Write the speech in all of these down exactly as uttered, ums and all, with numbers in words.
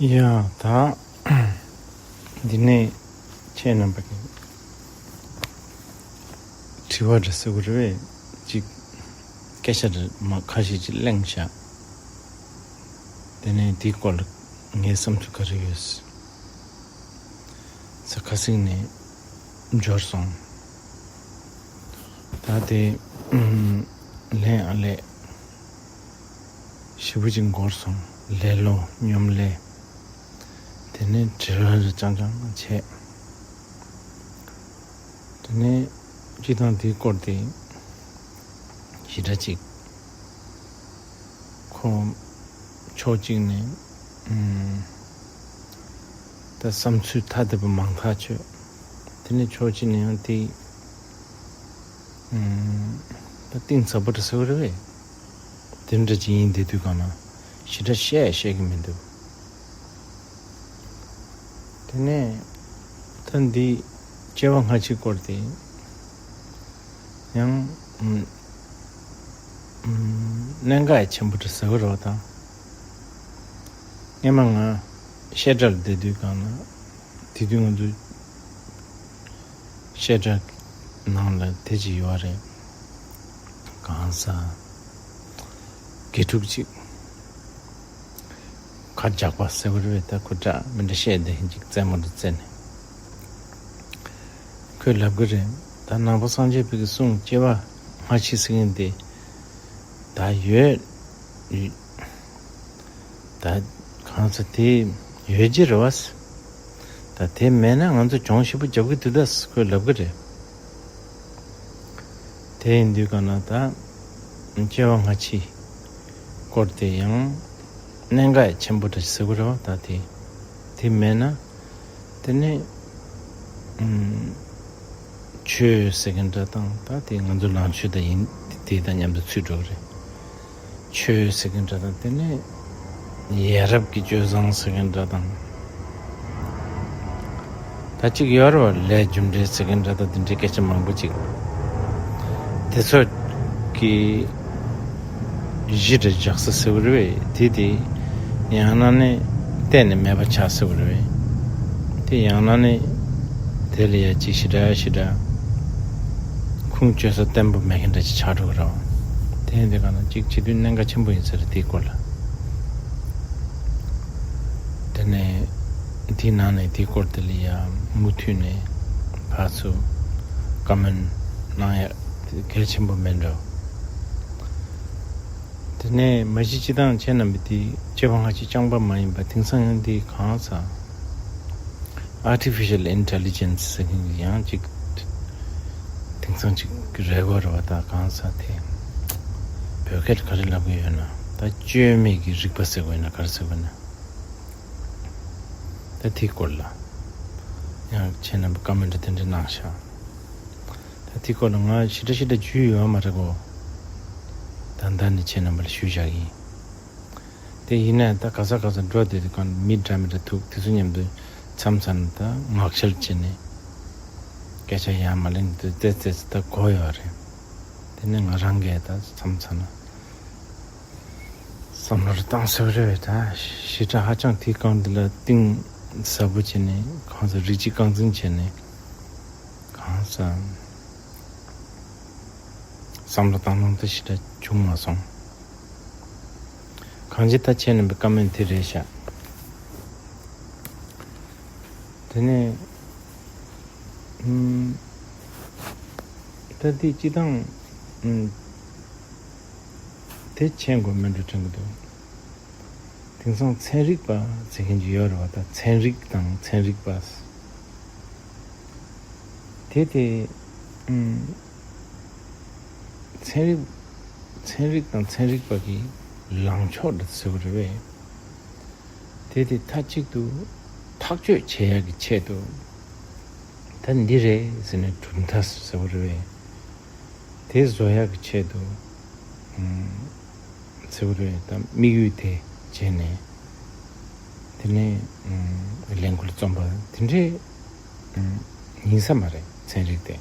ཡ་ད། འདི་ནས་ཁྱེད་རྣམ་པ་གི་དྲི་བ་འདྲ་ཟེར་བ་རེད་པས། ཅིག་སྐད་ཆ་འདྲ་མ་ཁ་ཤས་ཅིག་གླེང་བཞག་དེ་ནས་འདིའི་སྐོར་ལ་ངའི་བསམ་ཚུལ་ག་རེ་ཡོད་ས་ཁ་སང་ནས་འབྱོར་སོང་། ད་དེ་ལན་ཨ་ལས་ཞེ་པོ་ཅིག་འགོར་སོང་། ལེ་ལོ་སྙོམ་ལས། དེ་ནས་དྲི་བ་རེ་རྐྱང་རྐྱང་བྱས། དེ་ནས་སྤྱིར་བཏང་དེའི་སྐོར་དེ་ཞེ་དྲག་ཅིག་ཁོ་ཕྱོགས་གཅིག་ནས་ཨུམ་ད་བསམ་ཚུལ་ཐ་དད་པ་མང་ཐག་ཆོད། དེ་ནས་ཕྱོགས་གཅིག་ནས་ཡང་དེ་ཨུམ་ད་གཏིང་ཟབ་པོ་འདྲ་ཟེར་བ་རེད་པས། དེ་འདྲ་ཅིག་ཡིན་བསྡད་དུས་གང་ན་ཞེ་དྲག་བཤད་ཡ་བཤད་ཀྱི་མི་འདུག་དེ་ནས་ད་འདི་སྐྱེ་བ་སྔ་ཕྱིའི་སྐོར་དེ་ཡང་ཨུམ་ཨུམ་གནད་འགག་ཆེན་པོ་འདྲ་ཟེར་བ་རེད་པ། ད་སྔན་མ་ང་བཤད་གྲྭར་བསྡད་དུས་གང་ན་དེ་དུས་ང་ཚོ་བཤད་གྲྭ་ནང་ལ་དེ་ཅིག་ཡོད་རེད། གང་ཟག་དགེ་ཕྲུག་ཅིག་ཁ་རྒྱགས་པ་ཟེར་བ་རེད་པས། ད་ཁོ་འདྲ་མི་འདྲ་བཤད་བསྡད་མཁན་ཅིག་རྩེད་མོ་འདྲ་རྩེ་ནས། ཁོས་ལབ་གི་རེད། ད་ནང་པ་སངས་རྒྱས་པའི་གི་གསུང་སྐྱེ་བ་སྔ་ཕྱི་ཟེར་མཁན་དེ་ད་ཡོད། ད་གང་ཟག་དེ་ཡོད་ཀྱི་རེད་པས། ད་དེ་མེད་ན་ང་ཚོ་གྱོང་ཞེ་པོ་རྒྱབ་ཀྱི་འདུག་ད་ཁོས་ལབ་གི་རེད། དེ་ཡིན་དུས་གང་ན་ད་སྐྱེ་བ་སྔ་ཕྱིའི་སྐོར་དེ་ཡང་གནད་འགག་ཆེན་པོ་འདྲ་ཞིག་ཟེར་གི་རེད་པ། ད་དེ་དེ་མེད་ན་དེ་ནས་ཨུམ་ཆོས་ཟེར་མཁན་འདྲ་དང་ད་དེ་ང་ཚོ་ནང་ཆོས་ད་ཡིན་དེ་དང་མཉམ་དུ་ཚུད་འགྲོ་གི་རེད། ཆོས་ཟེར་མཁན་འདྲ་དང་དེ་ནས་ཡ་རབས་ཀྱི་སྤྱོད་བཟང་ཟེར་མཁན་འདྲ་དང་། ད་གཅིག་ཡོད་རེད་པ། ལས་རྒྱུ་འབྲས་ཟེར་མཁན་འདྲ་དང་དེ་འདྲའི་སྐད་ཆ་མང་པོ་ཅིག་དེ་ཚོ་གི་གཞི་འདྲ་བཞག་ས་ཟེར་བ་རེད་པས། དེ་དེ་ཡང་ན་ནི་གཏན་ནས་མེད་པ་ཆགས་ཟེར་བ་རེད་པས། དེ་ཡང་ན་ནི་དེ་ལ་ཡ་ཅིག་ཞེ་དྲག་ཞེ་དྲག་ཁུངས་བཅོལ་ས་བརྟན་པོ་མེད་མཁན་འདྲ་ཅིག་ཆགས་འགྲོ་གི་རེད་པ། དེ་ཡིན་དུས་གང་ན་གཅིག་བྱེད་དུས་གནད་འགག་ཆེན་པོ་ཡིན་ས་རེད་དེའི་སྐོར་ལ། དེ་ནས་དེའི་ནང་ནས་དེའི་སྐོར་དེ་ལ་ཡ་མུ་མཐུད་ནས་ཕར་ཚུར་ཀོ་མེན་གནང་ཡ་དེ་གལ་ཆེན་པོ་མེད་འགྲོ། དེ་ནས་མ་གཞི་སྤྱིར་བཏང་ཁྱེད་རྣམ་པ་དེ་སྐྱེ་བ་སྔ་ཕྱི་རྐྱང་པ་མ་ཡིན་པ་དེང་སང་ཡང་དེ་གང་ཟག་Artificial Intelligence ཟེར་མཁན་གྱི་ཡང་ཅིག་དེང་སང་ཅིག་རེད་གོ་རེད་པ། ད་གང་ཟག་དེ་བོད་སྐད་ག་རེ་ལབ་ཀྱི་ཡོད་ན། ད་བཅོས་མའི་གི་རིག་པ་ཟེར་དགོས་ན་ག་རེ་ཟེར་དགོས་ན། ད་དེའི་སྐོར་ལ་ཡང་ཁྱེད་རྣམ་པ་ཀོ་མེན་ཊི་དེ་འདྲ་གནང་ཤག་ད་དེའི་སྐོར་ལ་ང་ཞེ་དྲག་ཞེ་དྲག་ཇུས་ཡོད་མ་རེད་གོ། ད་ལྟ་ནས་ཁྱེད་རྣམ་པ་ལ་ཞུས་བཞག་ཡིན། དེ་ཡིན་ན་ད་ག་ས་ག་ས་འགྲོ་བསྡད་དུས་གང་མི་འདྲ་མི་འདྲ་ཐུག་དེ་ཚོ་མཉམ་དུ་མཚམས་མཚམས་ད་ངག་འཁྱལ་བྱས་ནས་སྐད་ཆ་ཡར་མར་གླེང་དུས་ཙེ་ཙེ་ཙེ་ད་གོ་ཡོད་རེད། དེ་ནས་ང་རང་གིས་ད་མཚམས་མཚམས་ན་བསམ་བློ་རེ་བཏང་ཟེར་བ་རེད། ད་ཞེ་དྲག་ཧ་ཅང་དེའི་སྒང་འདི་ལ་གཏིང་ཟབ་པོ་བྱས་ནས་གང་ཟག་རིགས་གཅིག་རྐང་འཛིན་བྱས་ནས་གང་ཟག་བསམ་བློ་བཏང་སྟངས་དེ་ཞེ་དྲག་བྱུང་མ་སོང་། གང་ཅི་ད་ཁྱེད་རྣམ་པའི་ཀོ་མེན་ཊི་དེ་རེད་ཤག་དེ་ནས་ཨུམ། ད་འདི་སྤྱིར་བཏང་ཨུམ། དེ་མཁྱེན་དགོས་མིན་འགྲོ་དྲན་གྱི་འདུག་དེང་སང་ཚན་རིག་པ་ཟེར་མཁན་ཅིག་ཡོད་རེད་པ། ད་ཚན་རིག་དང་ཚན་རིག་པ། དེ་དེ་ཨུམ། ཚན་རིག་ཚན་རིག་དང་ཚན་རིག་པ་གི་ལངས་ཕྱོགས་འདྲ་ཟེར་བ་རེད་པས། དེ་དེ་མཐའ་གཅིག་ཏུ་ཐག་གཅོད་བྱེད་ཡག་གི་ཆེད་དུ་ད་འདི་རེད་ཟེར་ནས་གྲུབ་མཐའ་ཟེར་བ་རེད་པས། དེ་བཟོ་ཡག་གི་ཆེད་དུ་ཨུམ། ཟེར་བ་རེད། ད་དམིགས་ཡུལ་དེ་བྱས་ནས་དེ་ནས་ཨུམ། ལས་འགུལ་རྩོམ་པ་དེ་འདྲས་ཨུམ། ཡིན་ས་མ་རེད། ཚན་རིག་དེ་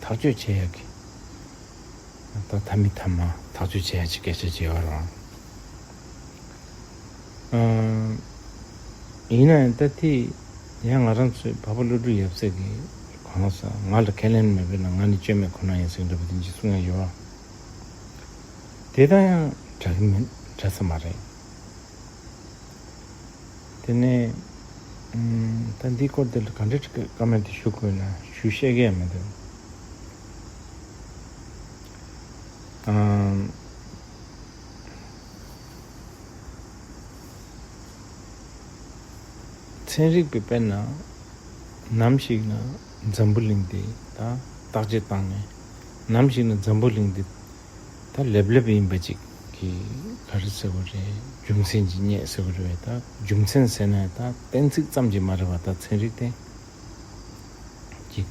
ཐག་གཅོད་བྱེད་ཡག་གི་ད་མཐའ་མའི་མཐའ་མ་ཐག་གཅོད་བྱེད་ཡག་ཅིག་སྐད་ཆ་བྱེད་པ་རང་ ཨ། ཡིན་ན་ཡང་ད་དེ་ཡང་ང་རང་ཚོའི་འཕགས་པ་ཀླུ་སྒྲུབ་ཡབ་སྲས་ཀྱི་གང་ཟག་ང་ལ་ཁས་ལེན་མེད་པས་ན་ང་ནི་བཅོས་མེད་ཁོ་ན་ཡིན་ཟེར་འདྲ་པོ་དེ་འདྲ་གསུང་ཡ་ཡོད་པ། དེ་དང་ཡང་འདྲ་གི་མིན་འདྲ་ས་མ་རེད། དེ་ནས་ཨམ། ད་འདིའི་སྐོར་དེ་ལ་ག་འདྲ་ཀ་མེན་ཊི་ཞུ་དགོས་ན་ཞུ་ཤེས་ཀྱི་ཡང་མི་འདུག་ཨམ། ཚན་རིག་པས་དཔེར་ན་ནམ་ཞིག་ན་འཛམ་བུ་གླིང་འདི་ད་བརྟག་དཔྱད་བཏང་ནས་ནམ་ཞིག་ན་འཛམ་བུ་གླིང་འདི་ད་ལེབ་ལེབ་ཡིན་པ་ཅིག་གི་ག་རེ་ཟེར་བ་རེད། རྒྱུ་མཚན་ཅིག་རྙེད་ཟེར་བ་རེད། ད་རྒྱུ་མཚན་ཟེར་ན་ད་གཏན་ཚིགས་ཙམ་གྱིས་མ་རེད་བ། ད་ཚན་རིག་དེ་ཅིག་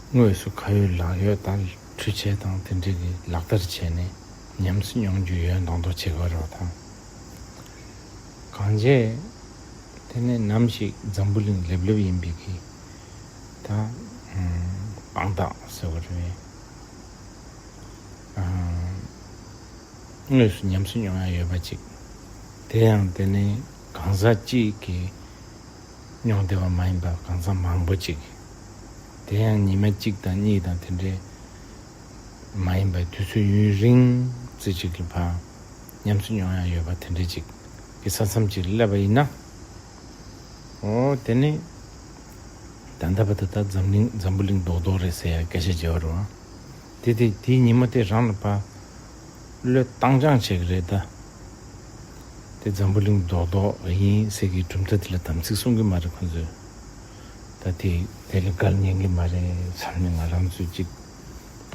དངོས་སུ་ཁ་ཡོད་ལག་ཡོད་ད་འཕྲུལ་ཆས་དང་དེ་འདྲའི་གི་ལག་བསྟར་བྱས་ནས་ཉམས་སུ་མྱོང་རྒྱུ་ཡོད་མདོག་མདོག་བྱེད་དགོས་རེད་བ། ད་གང་བྱས་དེ་ནས་ནམ་ཞིག་འཛམ་བུ་གླིང་ལེབ་ལེབ་ཡིན་པའི་གི་ད་དཔང་རྟགས་ཟེར་བ་རེད། དངོས་སུ་ཉམས་སུ་མྱོང་ཡ་ཡོད་པ་ཅིག་དེ་ཡང་དེ་ནི་གང་ཟག་གཅིག་གིས་མྱོང་བདེ་བ་མ་ཡིན་པ་གང་ཟག་མང་པོ་ཅིག་དེ་ཡང་ཉི་མ་གཅིག་དང་གཉིས་དང་དེ་འདྲའི་མ་ཡིན་པའི་དུས་ཚོད་ཡུན་རིང་ཙི་ཅིག་གི་བར་ཉམས་སུ་མྱོང་ཡ་ཡོད་པ་དེ་འདྲ་ཅིག་གི་ས་མཚམས་ཅིག་སླེབས་པ་ཡིན་ན། འོ་དེ་ནི་ད་ལྟ་བར་དུ་ད་འཛམ་གླིང་འཛམ་བུ་གླིང་རྡོག་རྡོག་རེད་ཟེར་ཡ་སྐད་ཆ་བརྗེ་བ་རུང་། དེ་དེ་དེའི་ཉིན་མོ་དེ་རང་ལ་ཕར་བློས་བཏང་སྦྱང་བྱེད་ཀྱི་རེད་ད། དེ་འཛམ་བུ་གླིང་རྡོག་རྡོག་ཡིན་ཟེར་གྱི་གྲུབ་མཐའ་དེ་ལ་དམ་ཚིག་གསུང་གི་མ་རེད་ཁོང་ཚོས། ད་དེ་དེ་ལ་དགའ་ཉན་གྱི་མ་རེད་བསམ་ནས་ང་རང་ཚོས་ཅིག་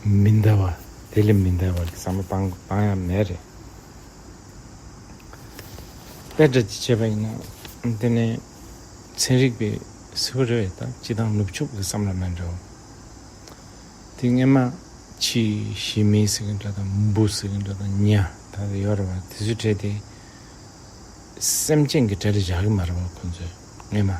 མི་འདའ་བ་དེ་ལས་མི་འདའ་བ་གི་བསམ་བློ་བཏང་བཏང་ཡ་མེད་རེད། དཔེ་འདྲ་ཅིག་བྱས་པ་ཡིན་ན་དེ་ནས་ཚན་རིག་པས་ཟེར་བ་རེད་ད་སྤྱི་བཏང་ནུབ་ཕྱོགས་ཀྱི་བསམ་བློ་མེད་འགྲོ། དེ་སྔས་མ་ཕྱི་ཞི་མི་ཟེར་གི་འདྲ་དང་འབུ་ཟེར་གི་འདྲ་དང་ཉ་ད་ཡོད་རེད་བ། དེ་ཚོའི་གྲས་དེ་སེམས་ཅན་གྱི་གྲས་ལ་བཞག་གི་མ་རེད་བ་ཁོ་ཚོས་སྔས་མ།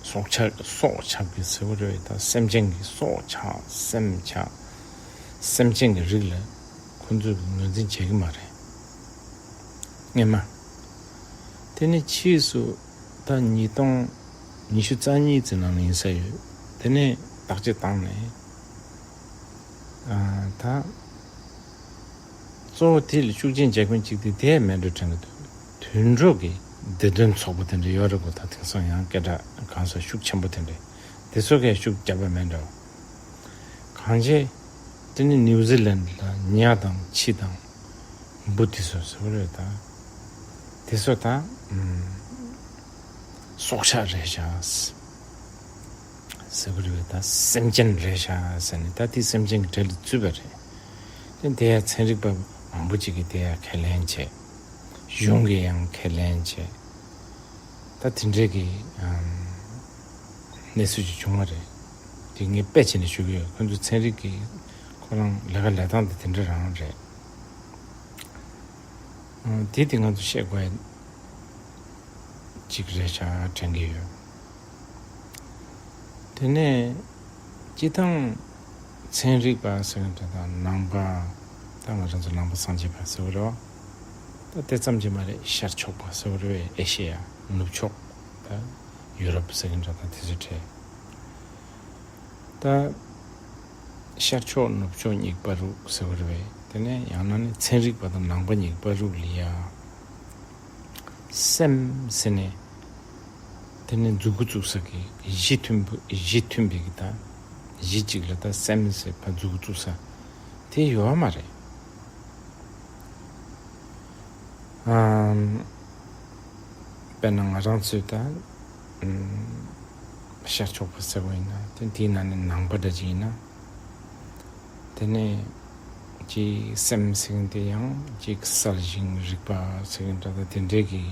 སྲོག་ཆགས་སྲོག་ཆགས་ཀྱི་ཟེར་བ་རེད་ད་སེམས་ཅན་གྱི་སྲོག་ཆགས་སེམས་ཆགས་སེམས་ཅན་གྱི་རིགས་ལ་ཁོ་ཚོས་ངོས་འཛིན་བྱེད་ཀྱི་མ་རེད་སྔས་མ། དེ་ནས་ཕྱིས་སུ་ད་ཉིས་སྟོང་ཉི་ཤུ་རྩ་གཉིས་ཙམ་ནང་ལ་ཡིན་ས་ཡོད། དེ་ནས་བརྟག་དཔྱད་བཏང་ནས་ཨ་ད། གཙོ་བོ་དེ་ལ་ཤུགས་རྐྱེན་བྱེད་མཁན་གཅིག་དེ་དེ་མེད་འགྲོ་དྲན་གྱི་འདུག་དུད་འགྲོ་གི་བདེ་དོན་ཚོགས་པ་དེ་འདྲ་ཡོད་རེད་གོ་ད་དེང་སང་ཡང་སྐད་གྲགས་གང་ས་ཤུགས་ཆེན་པོ་དེ་འདྲ་དེ་ཚོ་གས་ཤུགས་རྒྱབ་པ་མེད་འགྲོ། གང་བྱས་དེ་ནི་ནིའུ་ཛི་ལན་ལ་ཉ་དང་ཁྱི་དང་འབུ་དེ་ཚོ་ཟེར་བ་རེད་ད། དེ་ཚོ་ད་སྲོག་ཆགས་རེད་ཤག་ཟེར་གི་རེད་བས། ད་སེམས་ཅན་རེད་ཤག་ཟེར་ནས་ད་དེ་སེམས་ཅན་གྱི་གྲས་ལ་ཚུད་པ་རེད། དེ་དེ་ཡང་ཚན་རིག་པ་མང་པོ་ཅིག་གིས་དེ་ཡང་ཁས་ལེན་བྱས། གཞུང་གིས་ཡང་ཁས་ལེན་བྱས། ད་དེ་འདྲའི་གི་ཨམ་གནས་ཚུལ་ཅིག་བྱུང་བ་རེད། དེ་ངས་དཔེ་བྱས་ནས་ཞུ་གི་ཡོད། ཁོ་ཚོ་ཚན་རིག་གི་ཁོ་རང་ལས་ཀ་ལས་སྟངས་དེ་དེ་འདྲ་རང་རེད། ཨ་དེ་དེ་ང་ཚོ་བཤད་དགོས་ཡ་ཅིག་རེད་ཤག་དྲན་གྱི་ཡོད། དེ་ནས་སྤྱི་བཏང་ཚན་རིག་པ་ཟེར་མཁན་དེ་དག་ནང་པ་ད་ང་རང་ཚོ་ནང་པ་སངས་རྒྱས་པ་ཟེར་བ་རེད་བ། ད་དེ་ཙམ་གྱིས་མ་རེད། ཤར་ཕྱོགས་པ་ཟེར་བ་རེད་བས། ཨེ་ཤེ་ཡ་ནུབ་ཕྱོགས་ད་ཡུ་རོབ་ཟེར་མཁན་དེ་དག་དེ་ཚོའི་གྲས། ད་ཤར་ཕྱོགས་ནུབ་ཕྱོགས་གཉིས་པ་རུ་ཟེར་བ་རེད་བས། དེ་ནས་ཡང་ན་ནི་ཚན་རིག་པ་དང་ནང་པ་གཉིས་པ་རུ་ལ་ཡ་སེམས་ཟེར་ནས་དེ་ནས་མཛུབ་གུ་བཙུགས་ས་གི་གཞི་མཐུན་པ་གཞི་མཐུན་པའི་གི་ད་གཞི་གཅིག་ལ་ད་སེམས་ཟེར་ཕར་མཛུབ་གུ་བཙུགས་ས་དེ་ཡོད་མ་རེད། ཨམ། དཔེར་ན་ང་རང་ཚོས་ད་ཨམ་ཤར་ཕྱོགས་པ་ཟེར་བ་ཡིན་ན་དེ་དེའི་ནང་ནས་ནང་པ་འདྲ་ཅིག་ཡིན་ན། དེ་ནས་ཅིག་སེམས་ཟེར་མཁན་དེ་ཡང་ཅིག་གསལ་ཞིང་རིག་པ་ཟེར་མཁན་འདྲ་ད་དེ་འདྲའི་གི་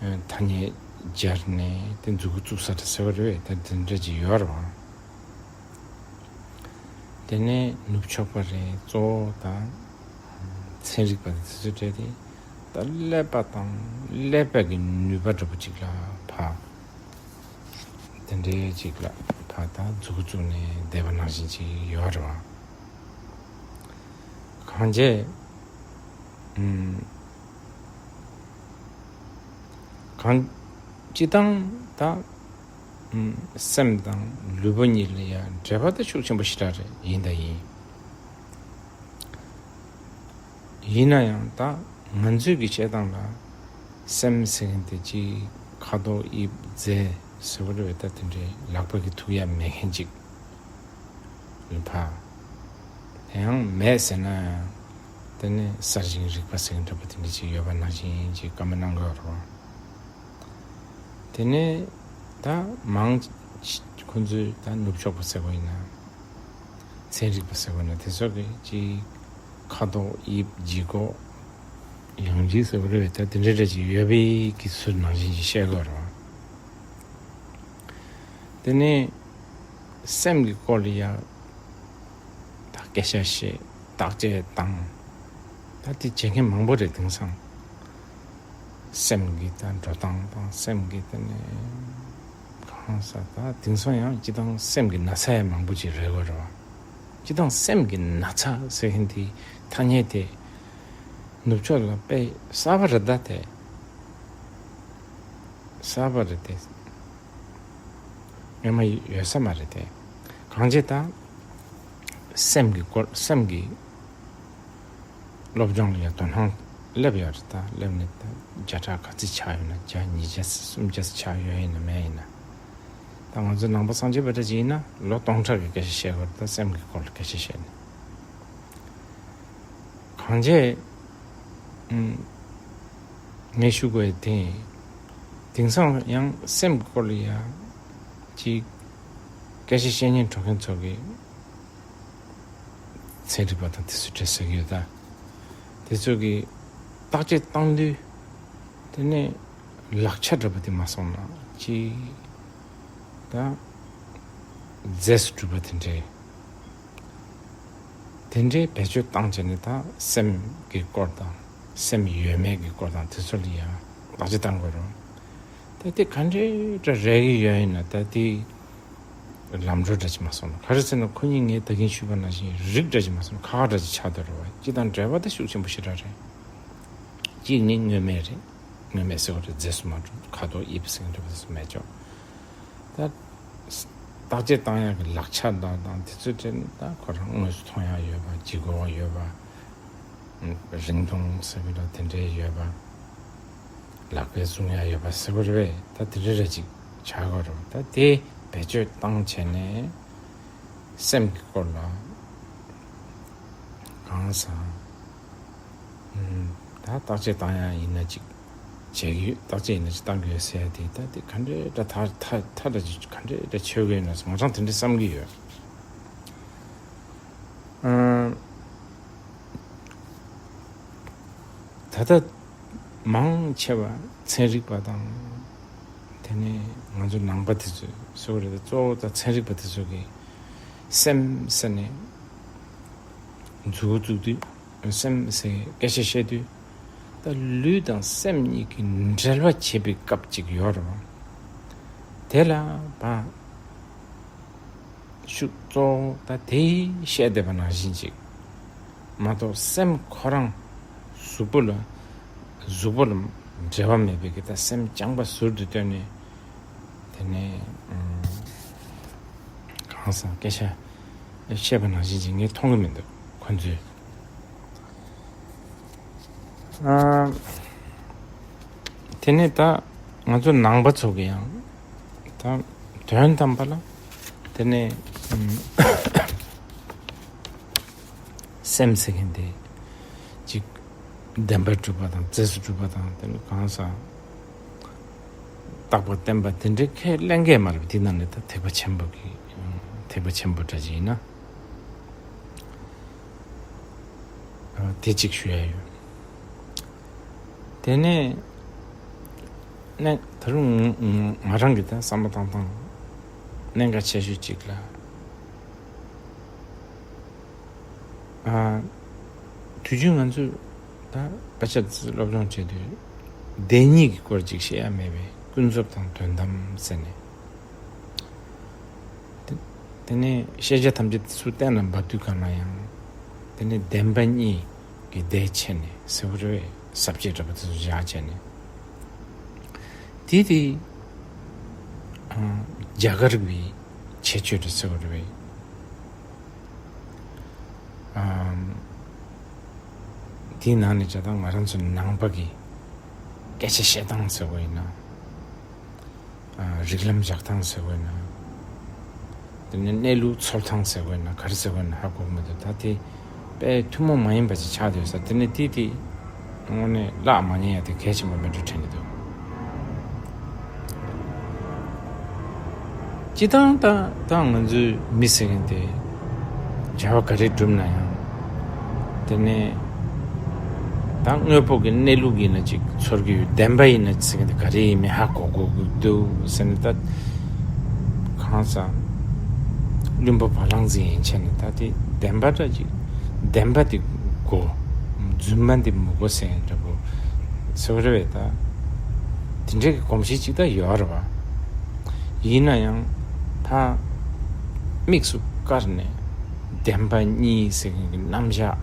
ཨ་ཐ་སྙད་སྦྱར་ནས་དེ་མཛུབ་གུ་བཙུགས་ས་འདྲ་ཟེར་བ་རེད་བས། ད་དེ་འདྲ་ཅིག་ཡོད་རེད་བ། དེ་ནས་ནུབ་ཕྱོགས་པ་རེད། གཙོ་བོ་དང་ཚན་རིག་པ་དེ་ཚོའི་གྲས་དེ་ད་ཀླད་པ་དང་ཀླད་པ་གི་ནུས་པ་འདྲ་པོ་ཅིག་ལ་ཕར་དེ་འདྲའི་ཅིག་ལ་ཕར་ད་མཛུབ་གུ་བཙུགས་ནས་བསྡད་པ་ནང་བཞིན་ཅིག་ཡོད་རེད་བ། གང་བྱས་ཨུམ། གང་སྤྱི་བཏང་ད་སེམས་དང་ལུས་པོ་གཉིས་ལ་ཡང་འབྲེལ་བ་ད་ཤུགས་ཆེན་པོ་ཞེ་དྲག་རེད། ཡིན་ད་ཡིན། ཡིན་ན་ཡང་ད་ང་ཚོའི་གི་བྱེད་སྟངས་ལ་སེམས་ཟེར་མཁན་དེ་ཅིག་ཁ་དོག་དབྱིབས་རྫས་ཟེར་བ་རེད་པས། ད་དེ་འདྲའི་ལག་པ་གི་ཐུག་ཡ་མེད་མཁན་ཅིག་ལ་ཕ། དེ་ཡང་མེད་ཟེར་ན་ཡང་དེ་ནི་གསར་བཞེངས་རིག་པ་ཟེར་མཁན་འདྲ་པོ་དེ་འདྲ་ཅིག་ཡོད་པ་ནང་བཞིན་ཅིག་བཀའ་མོལ་གནང་དགོས་རེད་པ། དེ་ནས་ད་མང་ཆེ་ཁོ་ཚོས་ད་ནུབ་ཕྱོགས་པ་ཟེར་བ་ཡིན་ན། ཚན་རིག་པ་ཟེར་བ་ཡིན་ན། དེ་ཚོ་གི་ཅིག་ཁ་དོག་དབྱིབས་ལྗིད་ཁོག་ཡང་ལྗིད་ཟེར་བ་རེད་པས། ད་དེ་འདྲ་འདྲ་ཅིག་ཡོད་པའི་གི་ཚུལ་ནང་བཞིན་ཅིག་བཤད་དགོས་རེད་པ། དེ་ནས་སེམས་ཀྱི་སྐོར་ལ་ཡང་ད་སྐད་ཆ་བཤད། བརྟག་དཔྱད་བཏང་། ད་དེ་བྱེད་མཁན་མང་པོ་རེད། དེང་སང་སེམས་ཀྱི་ད་འགྲོ་སྟངས་དང་སེམས་ཀྱི་དེ་ནས་གང་ཟག་ད་དེང་སང་ཡང་སྤྱི་བཏང་སེམས་ཀྱི་ན་ཚ་ཡང་མང་པོ་ཅིག་རེད་དགོས་རེད་པ། སྤྱི་བཏང་སེམས་ཀྱི་ན་ཚ་ཟེར་མཁན་དེའི་ཐ་སྙད་དེ་ནུབ་ཕྱོགས་ལ་དཔེ་གསར་པ་རེད་ད། དེ་གསར་པ་རེད་དེ། སྔོན་མ་ཡོད་ས་མ་རེད་དེ། གང་བྱས་ད་སེམས་ཀྱི་སྐོར། སེམས་ཀྱི་སློབ་སྦྱོང་ལ་ཡང་དོ་སྣང་སླེབས་ཡོད་རེད་ད། སླེབས་ནས་ད་བརྒྱ་ཕྲག་ག་ཚོད་ཆགས་ཡོད་ན། བརྒྱ་ཉིས་བརྒྱ་སུམ་བརྒྱ་ཆགས་ཡོད་ཡིན་ན་མེད་ཡིན་ན། ད་ང་ཚོ་ནང་པ་སངས་རྒྱས་པ་འདྲ་ཅིག་ཡིན་ན་ལོ་སྟོང་ཕྲག་གི་སྐད་ཆ་བཤད་དགོས་རེད་ད། སེམས་ཀྱི་སྐོར་ལ་སྐད་ཆ་བཤད་ནས། གང་བྱས་ངས་ཞུ་དགོས་དེ། དེང་སང་ཡང་སེམས་ཀྱི་སྐོར་ལ་ཡང་ཅིག་སྐད་ཆ་བཤད་སྙིང་བྲོ་མཁན་ཚོ་གི་ཚན་རིག་པ་དང་དེ་ཚོ་གྲས་ཟེར་གྱི་ཡོད་ད། དེ་ཚོ་གི་བརྟག་དཔྱད་བཏང་དུས་དེ་ནས་ལག་ཆ་འདྲ་པོ་དེ་མ་སོང་ན་ཅིག་ད་རྫས་སུ་གྲུབ་པ་དེ་འདྲའི། དེ་འདྲའི་བེད་སྤྱོད་བཏང་བྱས་ནས་ད་སེམས་ཀྱི་སྐོར་དང་སེམས་ཡོད་མེད་ཀྱི་སྐོར་དང་དེ་ཚོ་ལ་ཡང་བརྟག་དཔྱད་བཏང་དགོས་རེད། ད་དེ་ག་འདྲའི་འདྲ་རེད་ཀྱི་ཡོད་ཡིན་ན། ད་དེ་ལམ་འགྲོ་འདྲ་ཅིག་མ་སོང་ན། ག་རེ་ཟེར་ན་ཁོ་གཉིས་ངས་ད་གིན་ཞུས་པ་ནང་བཞིན་རིགས་འདྲ་ཅིག་མ་སོང་ན་ཁ་ཁ་འདྲ་ཅིག་ཆགས་བསྡད་རེད་པ། སྤྱི་དང་འབྲེལ་བ་ད་ཤུགས་ཆེན་པོ་ཞེ་དྲག་རེད། གཅིག་ནི་དངོས་མེད་རེད། དངོས་མེད་ཟེར་བ་རེད། རྫས་སུ་མ་གྲུབ། ཁ་དོག་དབྱིབས་ཟེར་མཁན་འདྲ་པོ་དེ་ཚོ་མེད་ཅོག་ད་བརྟག་དཔྱད་བཏང་ཡག་གི་ལག་ཆ་དང་དང་དེ་ཚོའི་གྲས་ནི་ད་ཁོ་རང་དངོས་སུ་མཐོང་ཡག་ཡོད་པ། ལྗིད་ཁོག་ཡོད་པ། རིང་ཐུང་ཟེར་བ་ལ་དེ་འདྲའི་ཡོད་པ། ལག་པས་བཟུང་ཡག་ཡོད་པ་ཟེར་བ་རེད་པས། ད་དེ་འདྲ་རེ་ཅིག་ཆགས་དགོས་རེད་པ། ད་དེ་བེད་སྤྱོད་བཏང་བྱས་ནས་སེམས་ཀྱི་སྐོར་ལ་གང་ཟག་ད་བརྟག་དཔྱད་བཏང་ཡག་ཡིན་ན་ཅིག་བྱེད་ཀྱི་ཡོད། བརྟག་དཔྱད་ཡིན་ན་ཅིག་བཏང་གི་ཡོད་ཟེར་ཡག་དེ། ད་དེ་ག་འདྲའི་འདྲ་ཐ་ཐ་ཐ་འདྲ་ཅིག་ག་འདྲའི་འདྲ་ཆོད་ཀྱི་ཡོད་ན་ང་རང་དེ་འདྲ་བསམ་གྱི་ཡོད། ཨ། ད་ལྟ་མང་ཆེ་བ་ཚན་རིག་པ་དང་དེ་ནས་ང་ཚོ་ནང་པ་དེ་ཚོས་ཟེར་བ་རེད། གཙོ་བོ་ད་ཚན་རིག་པ་དེ་ཚོ་གིས་སེམས་ཟེར་ནས་མཛུབ་གུ་བཙུགས་དུས། སེམས་ཟེར་སྐད་ཆ་བཤད་དུས། ད་ལུས་དང་སེམས་གཉིས་ཀྱི་འབྲེལ་བ་བྱེད་པའི་སྐབས་ཅིག་ཡོད་རེད་པ། དེ་ལ་བ། ཤུགས་གཙོ་བོ་ད་དེ་བཤད་བསྡད་པ་ནང་བཞིན་ཅིག་མ་གཏོགས་སེམས་ཁོ་རང་གཟུགས་པོ་ལ་གཟུགས་པོ་ལ་འབྲེལ་བ་མེད་པའི་གི་ད་སེམས་རྐྱང་པ་ཟུར་དུ་བཏོན་ནས། དེ་ནས་ཨམ། གང་ཟག་སྐད་ཆ་བཤད་པ་ནང་བཞིན་ཅིག་ངས་མཐོང་གི་མི་འདུག་ཁོ་ཚོས། ཨ། དེ་ནས་ད་ང་ཚོ་ནང་པ་ཚོ་གི་ཡང་ད་དོན་དམ་པ་ལ་དེ་ནས་ཨམ། སེམས་ཟེར་མཁན་དེ་ཅིག་བདེན་པར་གྲུབ་པ་དང་རྫས་སུ་གྲུབ་པ་དང་། དེ་ནས་གང་ཟག་རྟག་པར་བརྟན་པ་དེ་འདྲའི་ཁས་ལེན་མཁན་མ་རེད། དེ་ནང་ནས་ད་ཐེག་པ་ཆེན་པོ་གི་ཐེག་པ་ཆེན་པོ་འདྲ་ཅིག་ཡིན་ན། ཨ། དེ་གཅིག་ཞུ་ཡ་ཡོད། དེ་ནས་ནས་ད་རུང་ང་ང་རང་གི་ད་བསམ་བློ་བཏང་སྟངས་གནད་འགག་ཆེ་ཤོས་གཅིག་ལ། ཨ། དུས་རྒྱུན་ང་ཚོས་ད་དཔེ་ཆ་སློབ་སྦྱོང་བྱེད་དུས་བདེན་གཉིས་ཀྱི་སྐོར་ཅིག་བཤད་ཡ་མེད་པས། ཀུན་རྫོབ་དང་དོན་དམ་ཟེར་ནས། དེ་དེ་ནས་ཤེས་བྱ་ཐམས་ཅད་དེ་ཚོ་གཏན་ལ་འབེབས་དུས་གང་ལ་ཡང་། དེ་ནས་བདེན་པ་གཉིས་ཀྱི་བརྡས་ཕྱེ་ནས་ཟེར་བ་རེད། ས་བཅད་འདྲ་པོ་དེ་ཚོ་བཞག་བྱས་ནས། དེ་དེ་རྒྱ་གར་བའི་ཁྱད་ཆོས་རེད་ཟེར་བ་རེད་བས། དེའི་ནང་ནས་བྱས་ད་ང་རང་ཚོ་ནང་པ་གི་སྐད་ཆ་བཤད་སྟངས་ཟེར་བ་ཡིན་ན། རིགས་ལམ་བཞག་སྟངས་ཟེར་བ་ཡིན་ན། དེ་ནས་གནས་ལུགས་འཚོལ་སྟངས་ཟེར་བ་ཡིན་ན་ག་རེ་ཟེར་བ་ཡིན་ན་ཧ་གོ་གི་མི་འདུག་ད་དེ་དཔེ་ཐུན་མོང་མ་ཡིན་པ་ཅིག་ཆགས་བསྡད་ཡོད་ས་དེ་ནས་དེ་དེ་དངོས་གནས་བརླག་མ་ཉན་ཡ་དེ་གལ་ཆེན་པོ་མེད་འགྲོ་དྲན་གྱི་འདུག་སྤྱི་བཏང་ད་ད་ང་ཚོའི་མི་ཟེར་མཁན་དེ་བྱ་བ་ག་རེ་བསྒྲུབ་ན་ཡང་དེ་ནས་ད་དངོས་པོ་གི་གནས་ལུགས་ཡིན་ན་ཅིག་ཚོར་གི་ཡོད། བདེན་པ་ཡིན་ན་ཟེར་མཁན་དེ་ག་རེ་ཡིན་མིན་ཧ་གོ་དགོས་ཀྱི་འདུག་ཟེར་ནས་ད་གང་ཟག་བླུན་པོ་བ་ལང་ཟིན་ཡན་ཆད་ནས་ད་དེ་བདེན་པ་འདྲ་ཅིག་བདེན་པ་དེ་དགོས། རྫུན་མ་འདི་མི་དགོས་ཟེར་འདྲ་པོ་ཟེར་བ་རེད་བས། ད་དེ་འདྲའི་གི་གོམས་གཤིས་ཅིག་ད་ཡོད་རེད་བ། ཡིན་ན་ཡང་ཕ་དམིགས་སུ་བཀར་ནས་བདེན་པ་གཉིས་ཟེར་མཁན་གྱི་རྣམ་གཞག་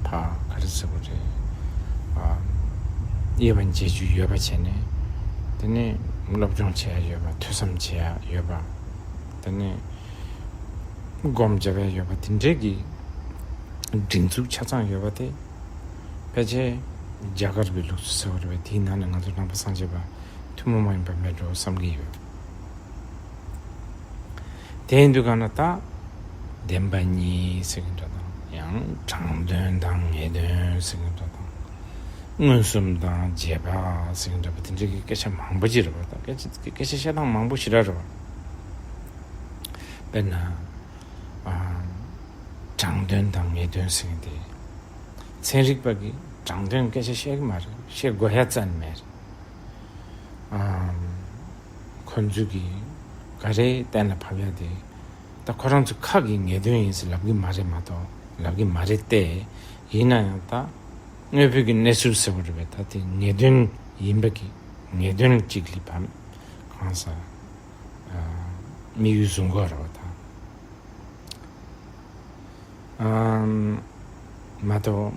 ཕ་ག་རེ་ཟེར་བ་རེད། ཨ་དབྱེ་བ་འབྱེད་རྒྱུ་ཡོད་པ་བྱས་ནས་དེ་ནས་སློབ་སྦྱོང་བྱེད་ཡ་ཡོད་པ། ཐོས་བསམ་བྱེད་ཡ་ཡོད་པ། དེ་ནས་སྒོམ་རྒྱབ་ཡ་ཡོད་པ་དེ་འདྲའི་གི་སྒྲིག་འཛུགས་ཆ་ཚང་ཡོད་པ་དེ་ཕལ་ཆེར་རྒྱ་གར་བའི་ལུགས་སྲོལ་ཟེར་བ་རེད་བས། དེའི་ནང་ནས་ང་ཚོ་ནང་པ་སངས་རྒྱས་པ་ཐུན་མོང་མ་ཡིན་པ་མེད་འགྲོ་བསམ་གྱི་ཡོད། དེ་ཡིན་དུས་གང་ན་ད་བདེན་པ་གཉིས་ཟེར་གྱི་འདྲ་དང་ཡང་དྲང་དོན་དང་ངེས་དོན་ཟེར་གྱི་འདྲ་དང་མངོན་སུམ་དང་རྗེས་དཔག་ཟེར་གྱི་འདྲ་པོ་དེ་འདྲའི་གི་སྐད་ཆ་མང་པོ་ཅིག་རེད་པ། ད་སྐད་ཆ་སྐད་ཆ་བཤད་སྟངས་མང་པོ་ཞེ་དྲག་རེད་པ། དཔེར་ན། ཨ། དྲང་དོན་དང་ངེས་དོན་ཟེར་མཁན་དེ། ཚན་རིག་པ་གིས་དྲང་དོན་སྐད་ཆ་བཤད་ཀྱི་མ་རེད། བཤད་དགོས་ཡ་རྩ་ནས་མེད། ཨ། ཁོ་ཚོས་ཀྱིས་ག་རེ་གཏན་ལ་ཕབ་ཡ་དེ། ད་ཁོ་རང་ཚོ་ཁ་གིས་ངེས་དོན་ཡིན་ཟེར་ལབ་ཀྱི་མ་རེད་མ་གཏོགས་ལབ་ཀྱི་མ་རེད་དེ། ཡིན་ན་ཡང་ད་དངོས་པོའི་གི་གནས་ཚུལ་ཟེར་བ་རེད་པས། ད་དེ་ངེས་དོན་ཡིན་པ་གི་ངེས་དོན་གཅིག་ལ་ཕབ་གང་ཟག་དམིགས་ཡུལ་བཟུང་དགོས་རེད་པ་ད། ཨམ། མ་གཏོགས་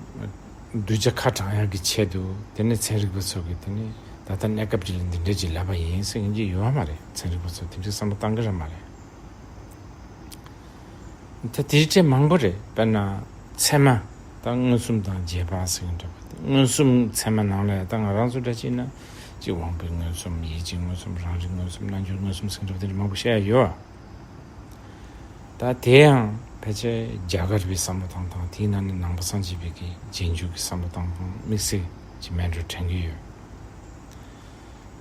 གདུལ་བྱ་ཁ་དྲང་ཡག་གི་ཆེད་དུ་དེ་ནས་ཚན་རིག་པ་ཚོ་གིས་དེ་ནས་ད་ལྟ་གནས་སྐབས་ཅིག་ལ་འདི་འདྲ་ཅིག་ལབ་པ་ཡིན་ཟེར་མཁན་ཅིག་ཡོད་མ་རེད། ཚན་རིག་པ་ཚོ་དེ་འདྲའི་བསམ་བློ་བཏང་གི་རེད་མ་རེད། ད་དེའི་གྲས་མང་པོ་རེད། དཔེར་ན་ཚད་མ་དང་མངོན་སུམ་དང་རྗེས་དཔག་ཟེར་མཁན་འདྲ་པོ་དེ། མངོན་སུམ་ཚད་མ་ནང་ལ་ད་ང་རང་ཚོ་འདྲ་ཅིག་ན་ཅིག་དབང་པོའི་མངོན་སུམ། ཡིད་ཀྱི་མངོན་སུམ། རང་རིག་མངོན་སུམ། རྣལ་འབྱོར་མངོན་སུམ་ཟེར་མཁན་འདྲ་པོ་དེ་འདྲ་མང་པོ་བཤད་ཡ་ཡོད། ད་དེ་ཡང་ཕལ་ཆེར་རྒྱ་གར་བའི་བསམ་བློ་བཏང་སྟངས། དེའི་ནང་ནས་ནང་པ་སངས་རྒྱས་པའི་གི་རྗེས་འཇུག་གི་བསམ་བློ་བཏང་སྟངས་དམིགས་བསལ་གྱི་མེད་འགྲོ་དྲན་གྱི་ཡོད།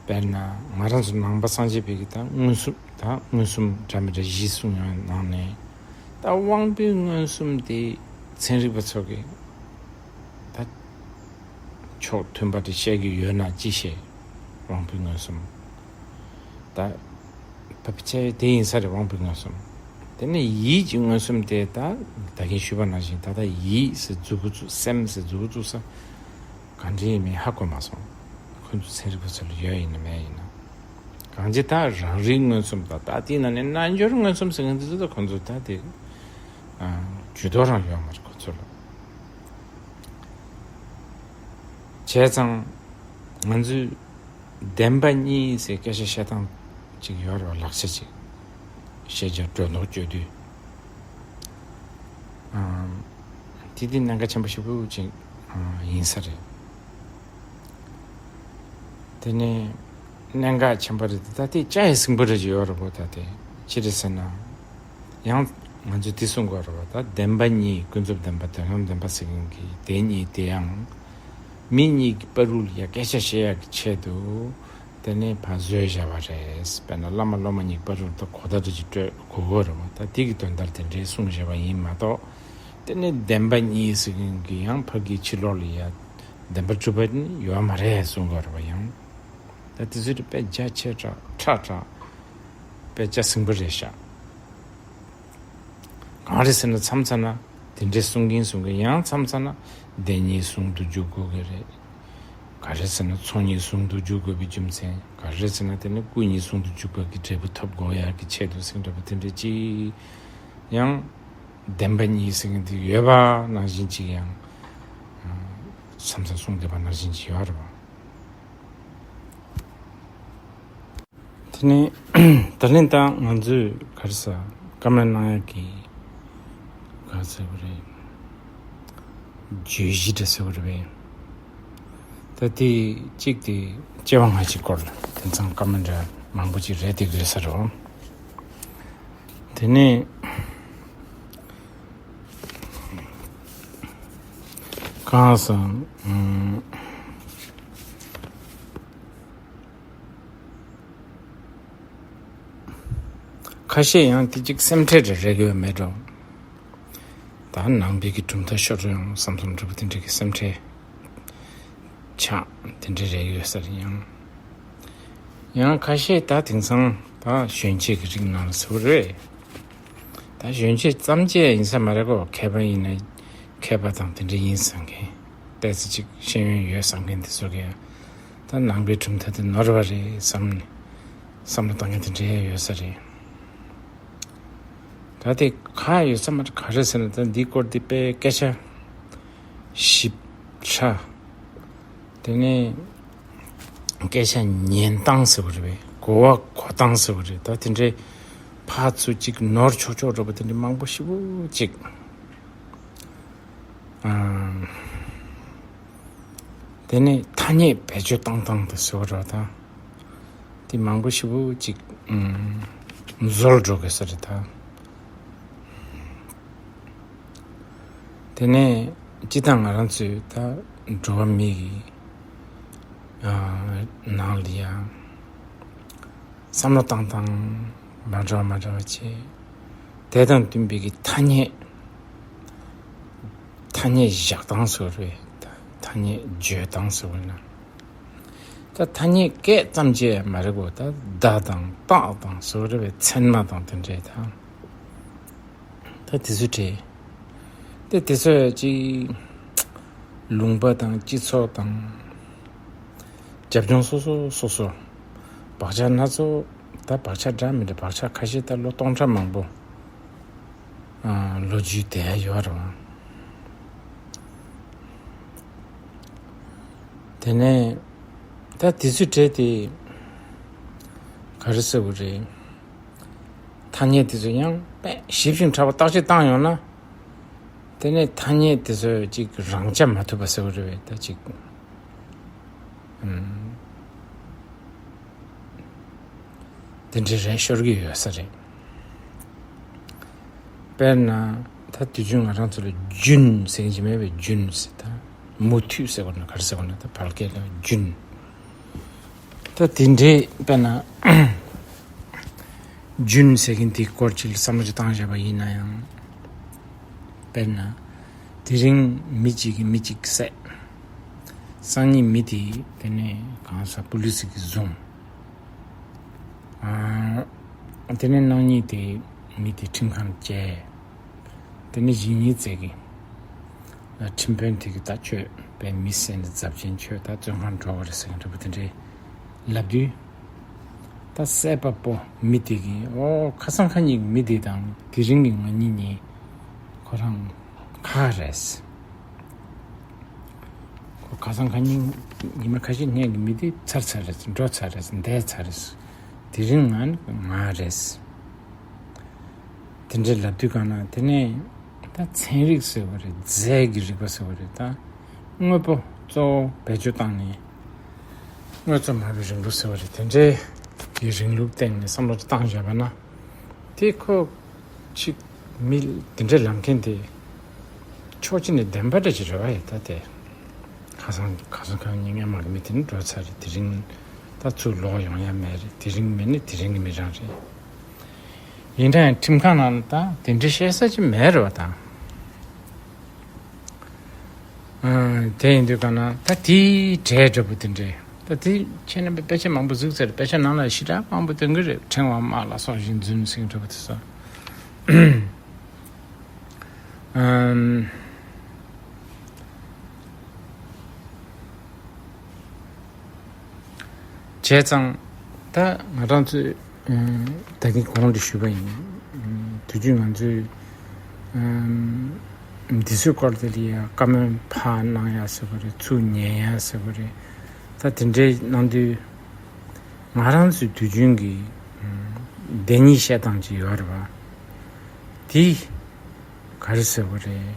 དཔེར་ན་ང་རང་ཚོ་ནང་པ་སངས་རྒྱས་པའི་གི་ད་མངོན་སུམ། ད་མངོན་སུམ་འདྲ་མི་འདྲ་བཞི་གསུངས་ཡོང་ནང་ནས་ད་དབང་པོའི་མངོན་སུམ་དེ་ཚན་རིག་པ་ཚོ་གི་ད་ཕྱོགས་མཐུན་པ་དེ་བཤད་ཀྱི་ཡོད་ན་ཅི་བཤད། དབང་པོའི་མངོན་སུམ། ད་བབ་ཆེ་དེ་ཡིན་ས་རེད། དབང་པོའི་མངོན་སུམ། དེ་ནས་ཡིད་ཀྱི་མངོན་སུམ་དེ་ད་ད་གིན་ཞུས་པ་ནང་བཞིན་ད་ལྟ་ཡིད་ཟེར་མཛུབ་གུ་བཙུགས། སེམས་ཟེར་མཛུབ་གུ་བཙུགས་ས་ག་འདྲ་ཡིན་མིན་ཧ་གོ་མ་སོང་། ཁོ་ཚོ་ཚན་རིག་པ་ཚོ་ལ་ཡོད་ཡིན་ན་མེད་ཡིན་ན། གང་ཅི་ད་རང་རིག་མངོན་སུམ་དང་ད་དེའི་ནང་ནས་རྣལ་འབྱོར་མངོན་སུམ་ཟེར་མཁན་དེ་ཚོ་ད་ཁོ་ཚོ་ད་དེ་ཇུས་གཏོགས་རང་ཡོད་མ་རེད་ཁོ་ཚོ་ལ། བྱས་ཙང་ང་ཚོས་བདེན་པ་གཉིས་ཟེར་སྐད་ཆ་བཤད་སྟངས་ཅིག་ཡོད་རེད་བ། ལག་ཆ་ཅིག་བཤད་རྒྱུ་སྒྲོ་འདོགས་གཅོད་དུས། ཨམ། དེ་དེ་གནད་འགག་ཆེན་པོ་ཞེ་པོ་ཅིག་ཨ་ཡིན་ས་རེད། དེ་ནས་གནད་འགག་ཆེན་པོ་རེད་དེ། ད་དེ་ལྕགས་ཡི་ཟིང་པོ་རེད་ཅིག་ཡོད་རེད་བོ། ད་དེ་ཅི་རེད་ཟེར་ན། ཡང་ང་ཚོས་དེ་གསུང་དགོས་རེད་བ། ད་བདེན་པ་གཉིས། ཀུན་རྫོབ་བདེན་པ་དང་དོན་དམ་བདེན་པ་ཟེར་མཁན་གྱི་དེ་གཉིས་དེ་ཡང་མི་གཉིས་ཀྱི་བར་དུ་ལ་ཡ་སྐད་ཆ་བཤད་ཡག་གི་ཆེད་དུ་དེ་ནས་ཕར་བཟོས་བཞག་པ་རེད། དཔེར་ན་བླ་མ་སློབ་མ་གཉིས་ཀྱི་བར་དུ་ད་གོ་བརྡ་འདྲ་ཅིག་སྤྲོད་དགོས་ཀྱི་རེད་བ། ད་དེ་གི་དོན་དག་དེ་འདྲའི་གསུངས་བཞག་པ་ཡིན་མ་གཏོགས། དེ་ནས་བདེན་པ་གཉིས་ཟེར་མཁན་གྱི་ཡང་ཕ་གི་ཕྱི་ལོགས་ལ་ཡ་བདེན་པ་གྲུབ་པ་ནི་ཡོད་མ་རེད་གསུང་དགོས་རེད་བ། ཡང་ད་དེ་ཚོ་དཔེ་རྒྱ་ཆེ་དྲགས་ཁྲ་དྲགས་དཔེ་རྒྱ་ཟིང་པོ་རེད་ཤག་གང་རེད་ཟེར་ན་མཚམས་མཚམས་ན་དེ་འདྲའི་གསུང་གིན་གསུང་གིན། ཡང་མཚམས་མཚམས་ན་བདེན་གཉིས་ཟུང་དུ་འཇུག་དགོས་ཀྱི་རེད། ག་རེ་ཟེར་ན་ཚོགས་གཉིས་ཟུང་དུ་འཇུག་དགོས་པའི་རྒྱུ་མཚན། ག་རེ་ཟེར་ན་དེ་ནི་སྐུ་གཉིས་ཟུང་དུ་འཇུག་པ་གི་འབྲས་བུ་ཐོབ་དགོས་ཡག་གི་ཆེད་དུ་ཟེར་འདྲ་པོ་དེ་འདྲ་ཅིག་ཡང་བདེན་པ་གཉིས་ཟེར་མཁན་དེ་ཡོད་པ་ནང་བཞིན་ཅིག་ཡང་མཚམས་མཚམས་གསུངས་བསྡད་པ་ནང་བཞིན་ཅིག་ཡོད་རེད་བ། དེ་ནས་ད་ལན་ད་ང་ཚོས་ག་རེ་ཟ་བཀའ་མོལ་གནང་ཡག་གི་ག་ཟེར་བ་རེད། བརྗོད་གཞི་འདྲ་ཟེར་བ་རེད་པས། ད་དེ་གཅིག་དེ་སྐྱེ་བ་སྔ་ཕྱི་སྐོར་ལ་དེང་སང་བཀའ་མོལ་འདྲ་མང་པོ་ཅིག་རེད་དེ་དགོས་ས་རེད། དེ་ནས་གང་ཟེར། ཨམ། ཁ་ཤས་ཡང་དེ་གཅིག་སེམས་ཁྲལ་རེ་རེ་གི་ཡོད་མེད་འགྲོ། ད་ནང་པའི་གི་གྲུབ་མཐའ་ཤོར་ཡོང་བསམ་བསམ་འདྲ་པོ་དེ་འདྲ་གི་སེམས་ཁྲལ་ཆགས་དེ་འདྲ་རེ་ཡོད་ས་རེད། ཡང་ཡང་ཁ་ཤས་ད་དེང་སང་ད་གཞོན་སྐྱེས་ཀྱི་རིགས་ནང་ལ་ཟེར་བ་རེད། ད་གཞོན་སྐྱེས་ཙམ་ཅིག་ཡིན་ས་མ་རེད་གོ། མཁས་པ་ཡིན་ན་མཁས་པ་དང་དེ་འདྲ་ཡིན་བསམ་མཁན། ཏོག་ཙམ་ཅིག་ཤེས་ཡོན་ཡོད་བསམ་མཁན་དེ་ཚོ་གིས་ད་ནང་པའི་གྲུབ་མཐའ་དེ་ནོར་བ་རེད་བསམ་ནས་བསམ་བློ་བཏང་མཁན་དེ་འདྲ་ཡོད་ས་རེད། ད་དེ་ག་ཡོད་ས་མ་རེད། ག་རེ་ཟེར་ན་ད་འདིའི་སྐོར་དེ་དཔེ་སྐད་ཆ་ཞིབ་ཕྲ། དེ་ནས་སྐད་ཆ་ཉན་སྟངས་ཟེར་བ་རེད་པས། གོ་བ་གོ་སྟངས་ཟེར་བ་རེད། ད་དེ་འདྲའི་ཕར་ཚུར་གཅིག་ནོར་ཆོག་ཆོག་འགྲོ་བ་དེ་འདྲ་མང་པོ་ཞེ་པོ་ཅིག་ཨམ། དེ་ནས་ཐ་སྙད་བེད་སྤྱོད་བཏང་སྟངས་དེ་ཟེར་བ་རེད་པ། ད་དེ་མང་པོ་ཞེ་པོ་ཅིག་ཨམ། འཛོལ་འགྲོ་གི་ས་རེད་ད། དེ་ནས་སྤྱིར་བཏང་ང་རང་ཚོའི་ད་འགྲོ་བ་མི་ཡི་ཨ་ནང་ལ་ཡང་བསམ་བློ་བཏང་སྟངས་མ་འདྲ་བ་མ་འདྲ་བ་བྱས། དེ་དང་བསྟུན་པའི་གི་ཐ་སྙད་ཐ་སྙད་བཞག་སྟངས་ཟེར་བ་རེད། ཐ་སྙད་བརྗོད་སྟངས་ཟེར་བ་ན། ད་ཐ་སྙད་སྐད་ཙམ་གྱིས་མ་རེད་གོ། ད་བརྡ་དང་རྟགས་དང་ཟེར་བ་རེད་པས། མཚན་མ་དང་དེ་འདྲས་དང་། ད་དེ་ཚོ་བྲིས། དེ་དེ་ཚོ་ཅིག་ལུང་པ་དང་སྤྱི་ཚོགས་དང་རྒྱབ་ལྗོངས་སོ་སོ་སོ་སོ། བག་ཆགས་སྣ་ཚོགས། ད་བག་ཆགས་འདྲ་མི་འདྲ། བག་ཆགས་ཁ་ཤས་ད་ལོ་སྟོང་ཕྲག་མང་པོ་ཨ་ལོ་རྒྱུས་དེ་ཡོད་རེད་པ། དེ་ནས་ད་དེ་ཚོ་བྲིས་ཏེ་ག་རེ་ཟེར་དགོས་རེད། ཐ་སྙད་དེ་ཚོ་ཡང་དཔེ་ཞིབ་ཅིང་ཕྲ་བ་བརྟག་དཔྱད་བཏང་ཡོང་ན། དེ་ནས་ཐ་སྙད་དེ་ཚོ་ཅིག་རང་རྐྱ་མ་ཐུབ་པ་ཟེར་བ་རེད་པས། ད་ཅིག་ཨམ། དེ་འདྲའི་རེད་ཤོར་གྱི་ཡོད་ས་རེད། དཔེར་ན་ད་དུས་རྒྱུན་ང་རང་ཚོ་ལ་རྒྱུན་ཟེར་གྱི་མེད་པས། རྒྱུན་ཟེར། ད་མུ་མཐུད་ཟེར་བ་ན་ག་རེ་ཟེར་བ་ན། ད་བལ་སྐད་ལ་རྒྱུན། ད་དེ་འདྲའི་དཔེར་ན་རྒྱུན་ཟེར་མཁན་དེའི་སྐོར་ཅིག་ལ་བསམ་བློ་ཅིག་བཏང་བཞག་པ་ཡིན་ན་ཡང་། དཔེར་ན་དེ་རིང་མི་གཅིག་གིས་མི་གཅིག་བསད། སང་ཉིན་མི་དེ་དེ་ནས་གང་ཟག་པུ་ལི་སི་གིས་བཟུང་། ཨ། དེ་ནས་གནངས་ཉིན་དེ་མི་དེ་ཁྲིམས་ཁང་བསྐྱལ། དེ་ནས་གཞེས་ནིང་ཙེ་གི་ཁྲིམས་དཔོན་དེ་གི་ད་ཁྱོད་དཔེ་མི་བསད་ནས་རྫབ་ཆེན། ཁྱོད་ད་བཙོན་ཁང་འགྲོ་བ་རེད་ཟེར་མཁན་འདྲ་པོ་དེ་འདྲའི་ལབ་དུས། ད་བསད་པ་པོ་མི་དེ་གིས་ཨོ་ཁ་སང་ཁ་ཉིན་མི་དེ་དང་དེ་རིང་གི་ང་གཉིས་གཉིས་ཁོ་རང་ཁ་རེད། ཁོ་ཁ་སང་ཁ་ཉིན་ཉི་མ་ཁ་ཤས་སྔོན་གྱི་མི་དེ་ཚར་ཚར་རེད། འགྲོ་ཚར་རེད། འདས་ཚར་རེད། དེ་རིང་ང་ནི་ང་རེད། དེ་འདྲའི་ལབ་དུས་གང་ན་དེ་ནས་ད་ཚན་རིག་ཟེར་བ་རེད། རྫས་ཀྱི་རིག་པ་ཟེར་བ་རེད། ད་དངོས་པོ་གཙོ་བོ་བེད་སྤྱོད་བཏང་ནས་དངོས་གཙོ་མ་བའི་རིང་ལུགས་ཟེར་བ་རེད། དེ་འདྲའི་གི་རིང་ལུགས་སྟེང་ནས་བསམ་བློ་བཏང་བཞག་པ་ན། དེ་ཁོ་ཅིག་མི་དེ་འདྲའི་ལབ་མཁན་དེ་ཕྱོགས་གཅིག་ནས་བདེན་པ་འདྲ་ཅིག་རེད་པ་ཡ། ད་དེ་ཁ་སང་ཁ་སང་ཁ་ཉིན་སྔོན་མ་གི་མི་དེ་ནི་འགྲོ་ཚར་རེད། དེ་རིང་ད་ཚུར་ལོག་ཡོང་ཡ་མེད་རེད། དེ་རིང་མེད་ནི་དེ་རིང་གི་མི་རང་རེད། ཡིན་ན་ཡང་ཁྲིམས་ཁང་ནང་ལ་ད་དེ་འདྲའི་བཤད་ས་ཅིག་མེད་རེད་པ་ད། ཨ། དེ་ཡིན་དུས་གང་ན་ད་དེའི་གྲས་འདྲ་པོ་དེ་འདྲས། ད་དེ་ཁྱེད་རྣམ་པས་དཔེ་ཆ་མང་པོ་གཟིགས་ཚར། དཔེ་ཆ་ནང་ལ་ཞེ་དྲག་མང་པོ་སྟོན་གྱི་རེད། ཕྲེང་བ་དམར་ལ་སོགས་བཞིན་རྫུན་ཟེར་གྱི་འདྲ་པོ་དེ་ཚོ། ཨམ། བྱས་ཙང་ད་ང་རང་ཚོས་ཨམ། ད་གིན་གོང་དུ་ཞུས་པ་ཡིན། ཨམ། དུས་རྒྱུན་ང་ཚོས་ཨམ། འདི་ཚོའི་སྐོར་དེ་ལ་ཡ་བཀའ་མོལ་ཕར་གནང་ཡ་ཟེར་བ་རེད། ཚུར་ཉན་ཡ་ཟེར་བ་རེད། ད་དེ་འདྲའི་གནང་དུས་ ང་རང་ཚོའི་དུས་རྒྱུན་གྱི་ཨམ་བདེན་གཉིས་བཤད་སྟངས་ཅིག་ཡོད་རེད་བ། དེ་ག་རེ་ཟེར་བ་རེད།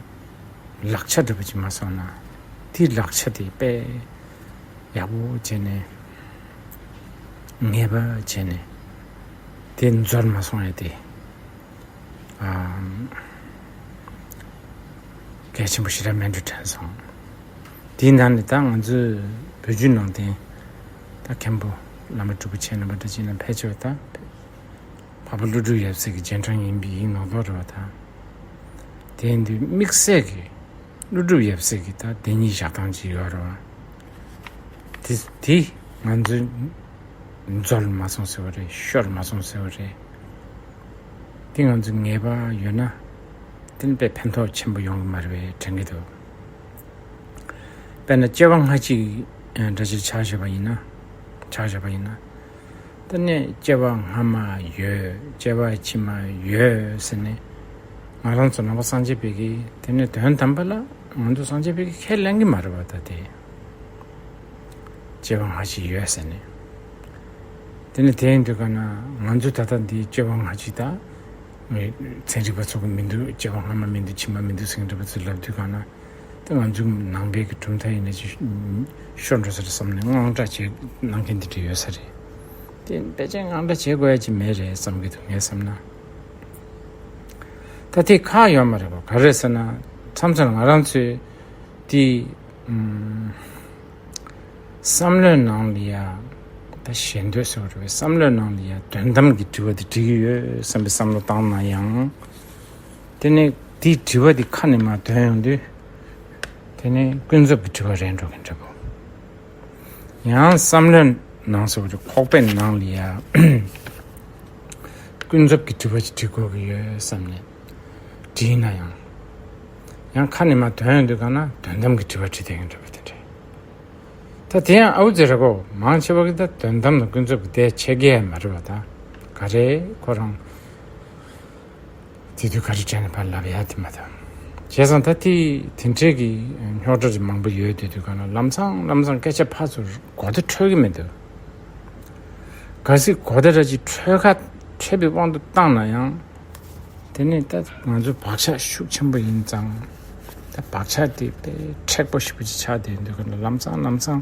ལག་ཆ་འདྲ་པོ་ཅིག་མ་སོང་ན་དེ་ལག་ཆ་དེ་དཔེ་ཡག་པོ་བྱས་ནས་ངེས་པ་བྱས་ནས་དེ་འཛོལ་མ་སོང་ཡ་དེ། ཨམ། གལ་ཆེན་པོ་ཞེ་དྲག་མེད་འགྲོ་དྲན་སོང་། དེའི་ནང་ནས་ད་ང་ཚོའི་བོད་བརྒྱུད་ནང་བསྟན་ད་མཁན་པོ་བླ་མ་སྤྲུལ་སྐུ་མཁྱེན་རྣམ་པ་འདྲ་ཅིག་ན་ཕལ་ཆེ་བ་ད་འཕགས་པ་ཀླུ་སྒྲུབ་ཡབ་སྲས་ཀྱི་རྗེས་འབྲང་ཡིན་པའི་ཡིན་ནོ་ལོ་རེད་བ་ད། དེ་ཡིན་དུས་དམིགས་བསལ་གྱི་ཀླུ་སྒྲུབ་ཡབ་སྲས་ཀྱི་ད་བདེན་གཉིས་བཞག་སྟངས་ཅིག་ཡོད་རེད་བ། དེ་དེ་ང་ཚོའི་འཛོལ་མ་སོང་ཟེར་བ་རེད། ཤོར་མ་སོང་ཟེར་བ་རེད། དེ་ང་ཚོ་ངེས་པ་ཡོད་ན་དེ་ནི་དཔེ་ཕན་ཐོགས་ཆེན་པོ་ཡོང་གི་མ་རེད་པས་དྲན་གྱི་འདུག་དཔེར་ན་སྐྱེ་བ་སྔ་ཕྱི་འདྲ་ཅིག་ཆགས་བཞག་པ་ཡིན་ན། ཆགས་བཞག་པ་ཡིན་ན། དེ་ནས་སྐྱེ་བ་སྔ་མ་ཡོད། སྐྱེ་བ་ཕྱི་མ་ཡོད་ཟེར་ནས་ང་རང་ཚོ་ནང་པ་སངས་རྒྱས་པའི་གི་དེ་ནས་དོན་དམ་པ་ལ་ང་ཚོ་སངས་རྒྱས་པའི་གི་ཁས་ལེན་གི་མ་རེད་བ་ད་དེ། སྐྱེ་བ་སྔ་ཕྱི་ཡོད་ཟེར་ནས། དེ་ནི་དེ་ཡིན་དུས་ག་ན་ང་ཚོས་ད་ལྟ་འདིའི་སྐྱེ་བ་སྔ་ཕྱི་དང་། ཚན་རིག་པ་ཚོ་གི་མི་འདུག་སྐྱེ་བ་སྔ་མ་མི་འདུག་ཕྱི་མ་མི་འདུག་ཟེར་མཁན་འདྲ་པོ་ཚོས་ལབ་དུས་ག་ན། དེ་ང་ཚོའི་ནང་པའི་གི་གྲུབ་མཐའ་ཡིན་ན་ཅི་ཤོར་འགྲོ་ས་རེད་བསམ་ནས་དངངས་སྐྲག་བྱེད་གནང་མཁན་འདི་འདྲ་ཡོད་ས་རེད། དེ་ཕལ་ཆེར་དངངས་སྐྲག་བྱེད་དགོས་ཡ་ཅིག་མེད་རེད་བསམ་གི་འདུག་ངས་བསམ་ན། ད་དེ་ཁག་ཡོད་མ་རེད་གོ་ག་རེ་ཟེར་ན། མཚམས་མཚམས་ང་རང་ཚོས་དེ་ཨུམ། བསམ་བློའི་ནང་ལ་ཡ་ད་ཞེ་འདོད་ཟེར་བ་རེད་པས། བསམ་བློའི་ནང་ལ་ཡ་དོན་དམ་གྱི་དྲི་བ་དེ་དྲི་གི་ཡོད་བསམ་པའི་བསམ་བློ་བཏང་ན་ཡང་། དེ་ནས་དེའི་དྲི་བ་དེ་ཁ་ནས་མར་ཐོན་ཡོང་དུས། དེ་ནས་ཀུན་རྫོབ་ཀྱི་དྲི་བ་རེད་འགྲོ་གི་འདྲ་པོ། ཡང་བསམ་བློའི་ནང་ཟེར་བ་རེད། ཁོག་པའི་ནང་ལ་ཡ་ཀུན་རྫོབ་ཀྱི་དྲི་བ་ཅིག་དྲི་དགོས་ཀྱི་ཡོད་བསམ་ནས་དྲིས་ན་ཡང་། ཡང་ཁ་ནས་མར་ཐོན་ཡོང་དུས་ག་ན་དོན་དམ་གྱི་དྲི་བ་དྲིས་བསྡད་མཁན་འདྲ་པོ་དེ་འདྲ། ད་དེ་ཡང་ཨའུ་ཙི་རེད་གོ་མང་ཆེ་བ་གི་ད་དོན་དམ་དང་ཀུན་རྫོབ་ཀྱི་དེ་ཕྱེད་ཀ་མ་རེད་བ་ད། ག་རེ་ཁོ་རང་དེ་དུས་ག་རེ་དྲན་ནས་ཕར་ལབ་ཡ་དེ་མ་ད། བྱས་ཙང་ད་དེ་དེ་འདྲའི་གི་རྙོག་དྲ་རེ་མང་པོ་ཡོད་དེ་དུས་ག་ན་ལམ་སང་ལམ་སང་སྐད་ཆ་ཕར་ཚུར་གོ་བརྡ་འཕྲོད་ཀྱི་མི་འདུག་གལ་སྲིད་གོ་བརྡ་ར་ཅིག་འཕྲོད་ཁ་འཕྲད་པའི་དབང་དུ་བཏང་ན་ཡང་། དེ་ནས་ད་ང་ཚོ་བག་ཆགས་ཤུགས་ཆེན་པོ་ཡིན་ཙང་། ད་བག་ཆགས་དེ་དཔེ་མཁྲེགས་པོ་ཞེ་པོ་ཅིག་ཆགས་བསྡད་འདུག་ག་ལམ་སང་ལམ་སང་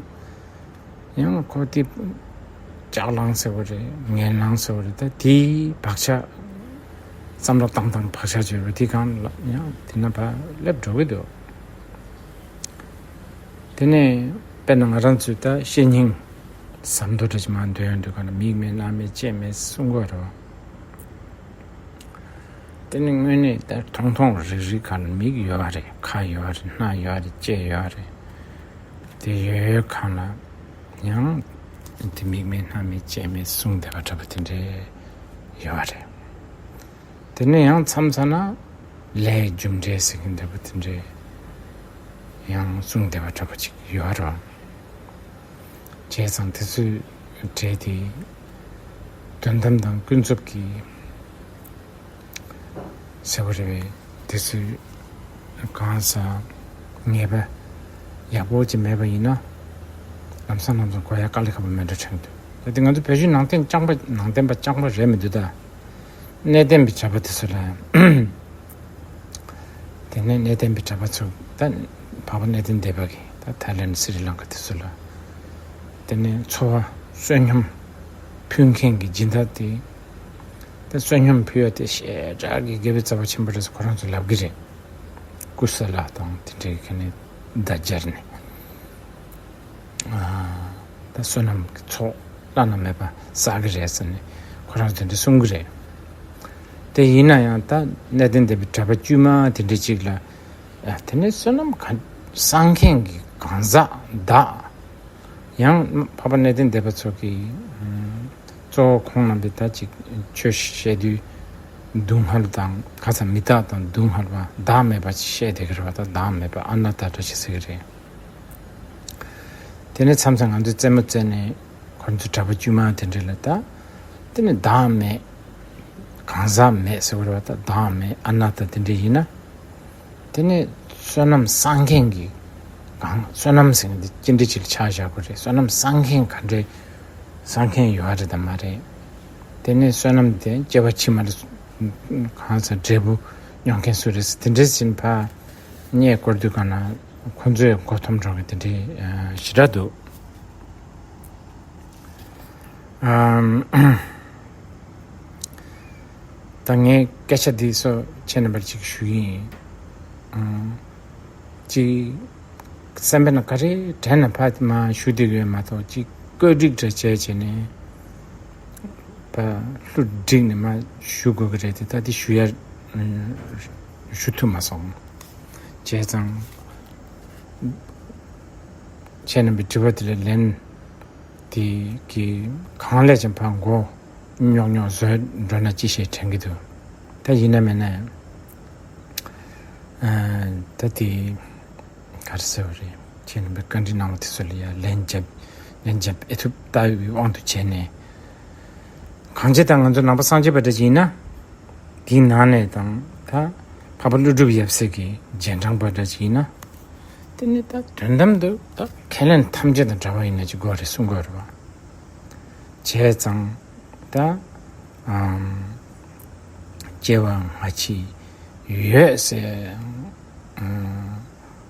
ཡང་ཁོ་དེ་ལྕགས་ལངས་ཟེར་བ་རེད། ངན་ལངས་ཟེར་བ་རེད། ད་དེའི་བག་ཆགས་བསམ་བློ་བཏང་བཏང་བག་ཆགས་བྱས་པ་དེ་གང་ལ་ཡང་དེ་ན་ཕར་སླེབས་འགྲོ་གི་འདུག་དེ་ནས་དཔེར་ན་ང་རང་ཚོས་ད་བཤེས་གཉེན་ཟབ་མདོ་འདྲ་ཅིག་མར་འདོན་ཡོང་དུས་ག་ན་མིག་མེད་རྣ་མེད་ལྕེ་མེད་གསུང་གི་རེད་བ། དེ་ནི་དངོས་གནས་ལྟར་ཐུང་ཐུང་རིག་རིག་གང་མིག་ཡོད་རེད། ཁ་ཡོད་རེད། སྣ་ཡོད་རེད། ལྕེ་ཡོད་རེད། དེ་ཡོད་ཡོད་གང་ལ་ཡང་དེ་མིག་མེད་སྣ་མེད་ལྕེ་མེད་གསུང་བསྡད་པ་འདྲ་པོ་དེ་འདྲས་ཡོད་རེད། དེ་ནས་ཡང་མཚམས་མཚམས་ན་ལས་རྒྱུ་འབྲས་ཟེར་གྱི་འདྲ་པོ་དེ་འདྲས་ཡང་གསུང་བསྡད་པ་འདྲ་པོ་ཅིག་ཡོད་རེད། བྱས་ཙང་དེ་ཚོའི་གྲས་དེ་དོན་དམ་དང་ཀུན་རྫོབ་ཀྱི་ཟེར་བ་རེད་པས། དེ་ཚོའི་གང་ཟག་ངེས་པ་ཡག་པོ་ཅིག་མེད་པ་ཡིན་ན་ལམ་སང་ལམ་སང་གོ་ཡ་དཀའ་ལས་ཁག་པོ་མེད་འགྲོ་དྲན་འདུག་ད་དེ་ང་ཚོ་བོད་བརྒྱུད་ནང་བསྟན་རྐྱང་པ་ནང་བསྟན་པ་རྐྱང་པ་རེད་མི་འདུག་ད་གནས་བརྟན་པའི་གྲྭ་པ་དེ་ཚོ་ལ་དེ་ནས་གནས་བརྟན་པའི་གྲྭ་པ་ཚོ་ད་འཕགས་པ་གནས་བརྟན་སྡེ་པ་གི་ད་ཐའི་ལེན་སི་རི་ལང་ཀ་དེ་ཚོ་ལ་དེ་ནས་འཚོ་བ་བསོད་སྙོམས་ཕུལ་མཁན་གྱི་སྦྱིན་བདག་དེ་ད་བསོད་སྙོམས་ཕུལ་ཡ་དེ་ཞེ་དྲག་གི་དགེ་བའི་རྩ་བ་ཆེན་པོ་རེད་ཟེར་ཁོ་རང་ཚོ་ལབ་གི་རེད། ཀུ་ས་ལ་དང་དེ་འདྲའི་ག་ནས་བརྡ་སྦྱར་ནས། ད་བསོད་ནམས་ཀྱི་ཚོགས་བླ་ན་མེད་པ་བསགས་ཀྱི་རེད་ཟེར་ནས་ཁོ་རང་དེ་འདྲ་གསུང་གི་རེད། དེ་ཡིན་ན་ཡང་ད་གནས་བརྟན་སྡེ་པའི་གྲྭ་པ་དཀྱུས་མ་དེ་འདྲ་ཅིག་ལ་ཨ་དེ་ནས་བསོད་ནམས་ག་བསགས་མཁན་གྱི་གང་ཟག་བདག་ཡང་འཕགས་པ་གནས་བརྟན་སྡེ་པ་ཚོ་གི་གཙོ་བོ་ཁོང་རྣམ་པས་ད་ཅིག་ཆོས་བཤད་དུས་སྡུག་བསྔལ་དང་ཁ་ཚ་མི་རྟག་དང་སྡུག་བསྔལ་བ་བདག་མེད་པ་ཅིག་བཤད་བསྡད་ཀྱི་རེད་བ། ད་བདག་མེད་པ་ཨ་ན་ཏ་འདྲ་ཅིག་ཟེར་གྱི་རེད། དེ་ནས་མཚམས་མཚམས་ང་ཚོས་རྩེད་མོ་རྩེ་ནས་ཁོ་ཚོ་གྲྭ་པ་དཀྱུས་མ་དེ་འདྲ་ལ་ད་དེ་ནས་བདག་མེད་གང་ཟག་མེད་ཟེར་བ་རེད་བ། ད་བདག་མེད་ཨ་ན་ཏ་དེ་འདྲ་ཡིན་ན་དེ་ནས་བསོད་ནམས་བསགས་མཁན་གྱི་གང་བསོད་ནམས་ཟེར་མཁན་དེ་ཅི་འདྲ་ཅིག་ལ་ཆ་བཞག་དགོས་རེད། བསོད་ནམས་བསགས་མཁན་ག་འདྲའི་ བསགས་མཁན་ཡོད་རེད་དམ་མ་རེད། དེ་ནས་བསོད་ནམས་དེ་སྐྱེ་བ་ཕྱི་མར་གང་ཟག་འབྲས་བུ་མྱོང་མཁན་སུ་རེད་ཟེར་དེ་འདྲས་ཕྱིན་ཕ་བསྙད་བཀུར་དུས་གང་ན་ཁོ་ཚོས་མགོ་འཐོམ་འགྲོ་གི་དེ་འདྲས་ཞེ་དྲག་འདུག་ཨམ། ད་ངས་སྐད་ཆ་འདི་ཚོ་ཁྱེད་རྣམ་པར་ཅིག་ཞུ་གི་ཡིན། ཨམ། ཅིག་སེམས་པའི་ནང་ག་རེ་དྲན་ན་ཕ་མ་ཞུ་བསྡད་ཀྱི་ཡོད་མ་གཏོགས་ཅིག་བཀོད་སྒྲིག་འདྲ་བྱས་བྱས་ནས་ཕ་བསླུ་བསྒྲིགས་ནས་མ་ཞུ་དགོས་ཀྱི་རེད་དེ། ད་འདི་ཞུ་ཡ་ཞུ་ཐུབ་མ་སོང་། བྱས་ཙང་ཁྱེད་རྣམ་པའི་དྲི་བ་དེ་ལ་ལན་དེ་གི་གང་ལས་ཀྱང་ཕར་མགོ་རྙོག་རྙོག་བཟོས་འགྲོ་ན་ཅི་ཞེས་དྲན་གྱི་འདུག་ད་ཡིན་ན་མིན་ན་ཡང་ད་དེ་ག་རེ་ཟེར་བ་རེད། ཁྱེད་རྣམ་པའི་བཀའ་འདྲི་གནང་བ་དེ་ཚོ་ལ་ཡང་ལན་འཇབ་ལན་འཇབ་ཨེ་ཐུབ་ལྟ་བའི་དབང་དུ་བྱས་ནས། གང་ཅི་ད་ང་ཚོ་ནང་པ་སངས་རྒྱས་པ་འདྲ་ཅིག་ཡིན་ན། དེའི་ནང་ནས་དང་ད་འཕགས་པ་ཀླུ་སྒྲུབ་ཡབ་སྲས་ཀྱི་རྗེས་འབྲང་པ་འདྲ་ཅིག་ཡིན་ན། དེ་ནི་ད་དོན་དམ་དུ་ད་ཁས་ལེན་ཐམས་ཅད་དང་འདྲ་བ་ཡིན་ན་ཅིག་དགོས་རེད་གསུང་དགོས་རེད་བ། བྱས་ཙང་ད་ཨམ། སྐྱེ་བ་སྔ་ཕྱི་ཡོད་ཟེར་ཨམ།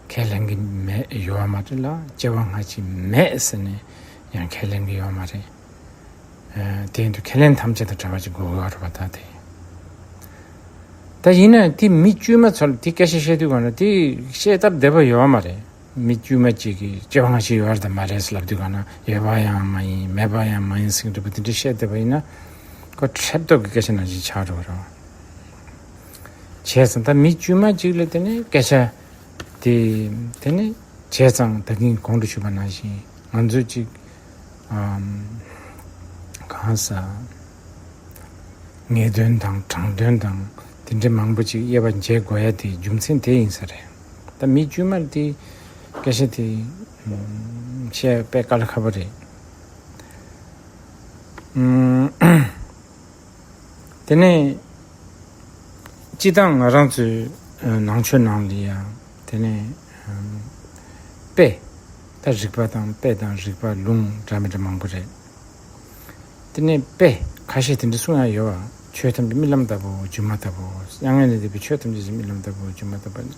ཁས་ལེན་གྱི་མེད་ཡོད་མ་རེད་ལ། སྐྱེ་བ་སྔ་ཕྱི་མེད་ཟེར་ནས་ཡང་ཁས་ལེན་གྱི་ཡོད་མ་རེད། དེ་ཡིན་དུས་ཁས་ལེན་ཐམས་ཅད་དང་བྲལ་བ་ཅིག་དགོས་ཀྱི་ཡོད་རེད་པ། ད་དེ་ད་ཡིན་ན་དེ་མི་དཀྱུས་མ་ཚོ་ལ་དེ་སྐད་ཆ་བཤད་དུས་གང་ན་དེ་བཤད་སྟབས་བདེ་པོ་ཡོད་མ་རེད། མི་དཀྱུས་མ་ཅིག་གིས་སྐྱེ་བ་སྔ་ཕྱི་ཡོད་རེད་དམ་མ་རེད་ལབ་དུས་གང་ན་ཡོད་པ་ཡང་མ་ཡིན་མེད་པ་ཡང་མ་ཡིན་ཟེར་གྱི་འདུག་པ། དེ་འདྲ་བཤད་བསྡད་པ་ཡིན་ན་ཁོ་ཁྲེབ་ཏོག་གི་སྐད་ཆ་ནང་བཞིན་ཆགས་འགྲོ་གི་རེད། བྱས་ཙང་ད་མི་དཀྱུས་མ་ཅིག་ལ་དེ་ནས་སྐད་ཆ་དེ་དེ་ནས་བྱས་ཙང་ད་གིན་གོང་དུ་ཞུས་པ་ནང་བཞིན་ང་ཚོས་ཅིག་ཨམ། གང་ཟག་ངེས་དོན་དང་དྲང་དོན་དང་དེ་འདྲའི་མང་པོ་ཅིག་དབྱེ་བ་འབྱེད་དགོས་ཡ་དེ་རྒྱུ་མཚན་དེ་ཡིན་ས་རེད། ད་མི་དཀྱུས་མར་དེ་སྐད་ཆ་དེ་ཨམ། བཤད་དཔེ་དཀའ་ལས་ཁག་པོ་རེད། ཨམ། དེ་ནས་སྤྱི་བཏང་ང་རང་ཚོའི་ནང་ཆོས་ནང་ལ་ཡང་དེ་ནས་དཔེ་ད་རིགས་པ་དང་དཔེ་དང་རིགས་པ་ལུང་འདྲ་མི་འདྲ་མང་པོ་རེད། དེ་ནས་དཔེ་ཁ་ཤས་དེ་འདྲ་གསུང་ཡ་ཡོད་བ། ཆོས་ཐམས་ཅད་རྨི་ལམ་ལྟ་བུ་སྒྱུ་མ་ལྟ་བུ། མྱ་ངན་ལས་འདས་པའི་ཆོས་ཐམས་ཅད་རྨི་ལམ་ལྟ་བུ་སྒྱུ་མ་ལྟ་བུ།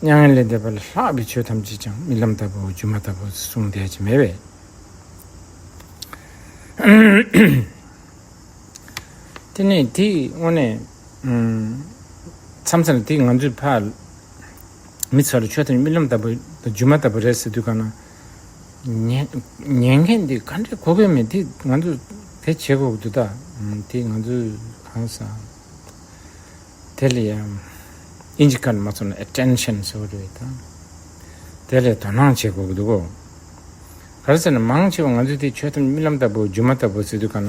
མྱ་ངན་ལས་འདས་པ་ལས་ལྷག་པའི་ཆོས་ཐམས་ཅད་ཀྱང་རྨི་ལམ་ལྟ་བུ་སྒྱུ་མ་ལྟ་བུ་གསུངས་བསྡད་ཀྱི་མེད་པས། དེ་ནས་དེ་དངོས་གནས་མཚམས་མཚམས་དེ་ང་ཚོས་ཕ་མི་ཚོ་ལ་ཆོས་དང་རྨི་ལམ་ལྟ་བུ་སྒྱུ་མ་ལྟ་བུ་རེད་ཟེར་དུས་གང་ན་ཉན་ཉན་མཁན་དེ་ག་འདྲ་གོ་གི་མེད་དེ་ང་ཚོས་དེ་བྱེད་དགོས་འདུག་ད་དེ་ང་ཚོས་གང་ཟག་དེ་ལ་ཡང་ཨིན་ཇི་སྐད་ནས་མ་སོང་ན་ཨེ་ཊེན་ཤན་ཟེར་བ་རེད་དང་། དེ་ལ་དོ་སྣང་བྱེད་དགོས་ཀྱི་འདུག་གོ། ག་རེ་ཟེར་ན་མང་ཆེ་བ་ང་ཚོས་དེ་ཆོས་ཐམས་ཅད་རྨི་ལམ་ལྟ་བུ་སྒྱུ་མ་ལྟ་བུ་ཟེར་དུས་གང་ན་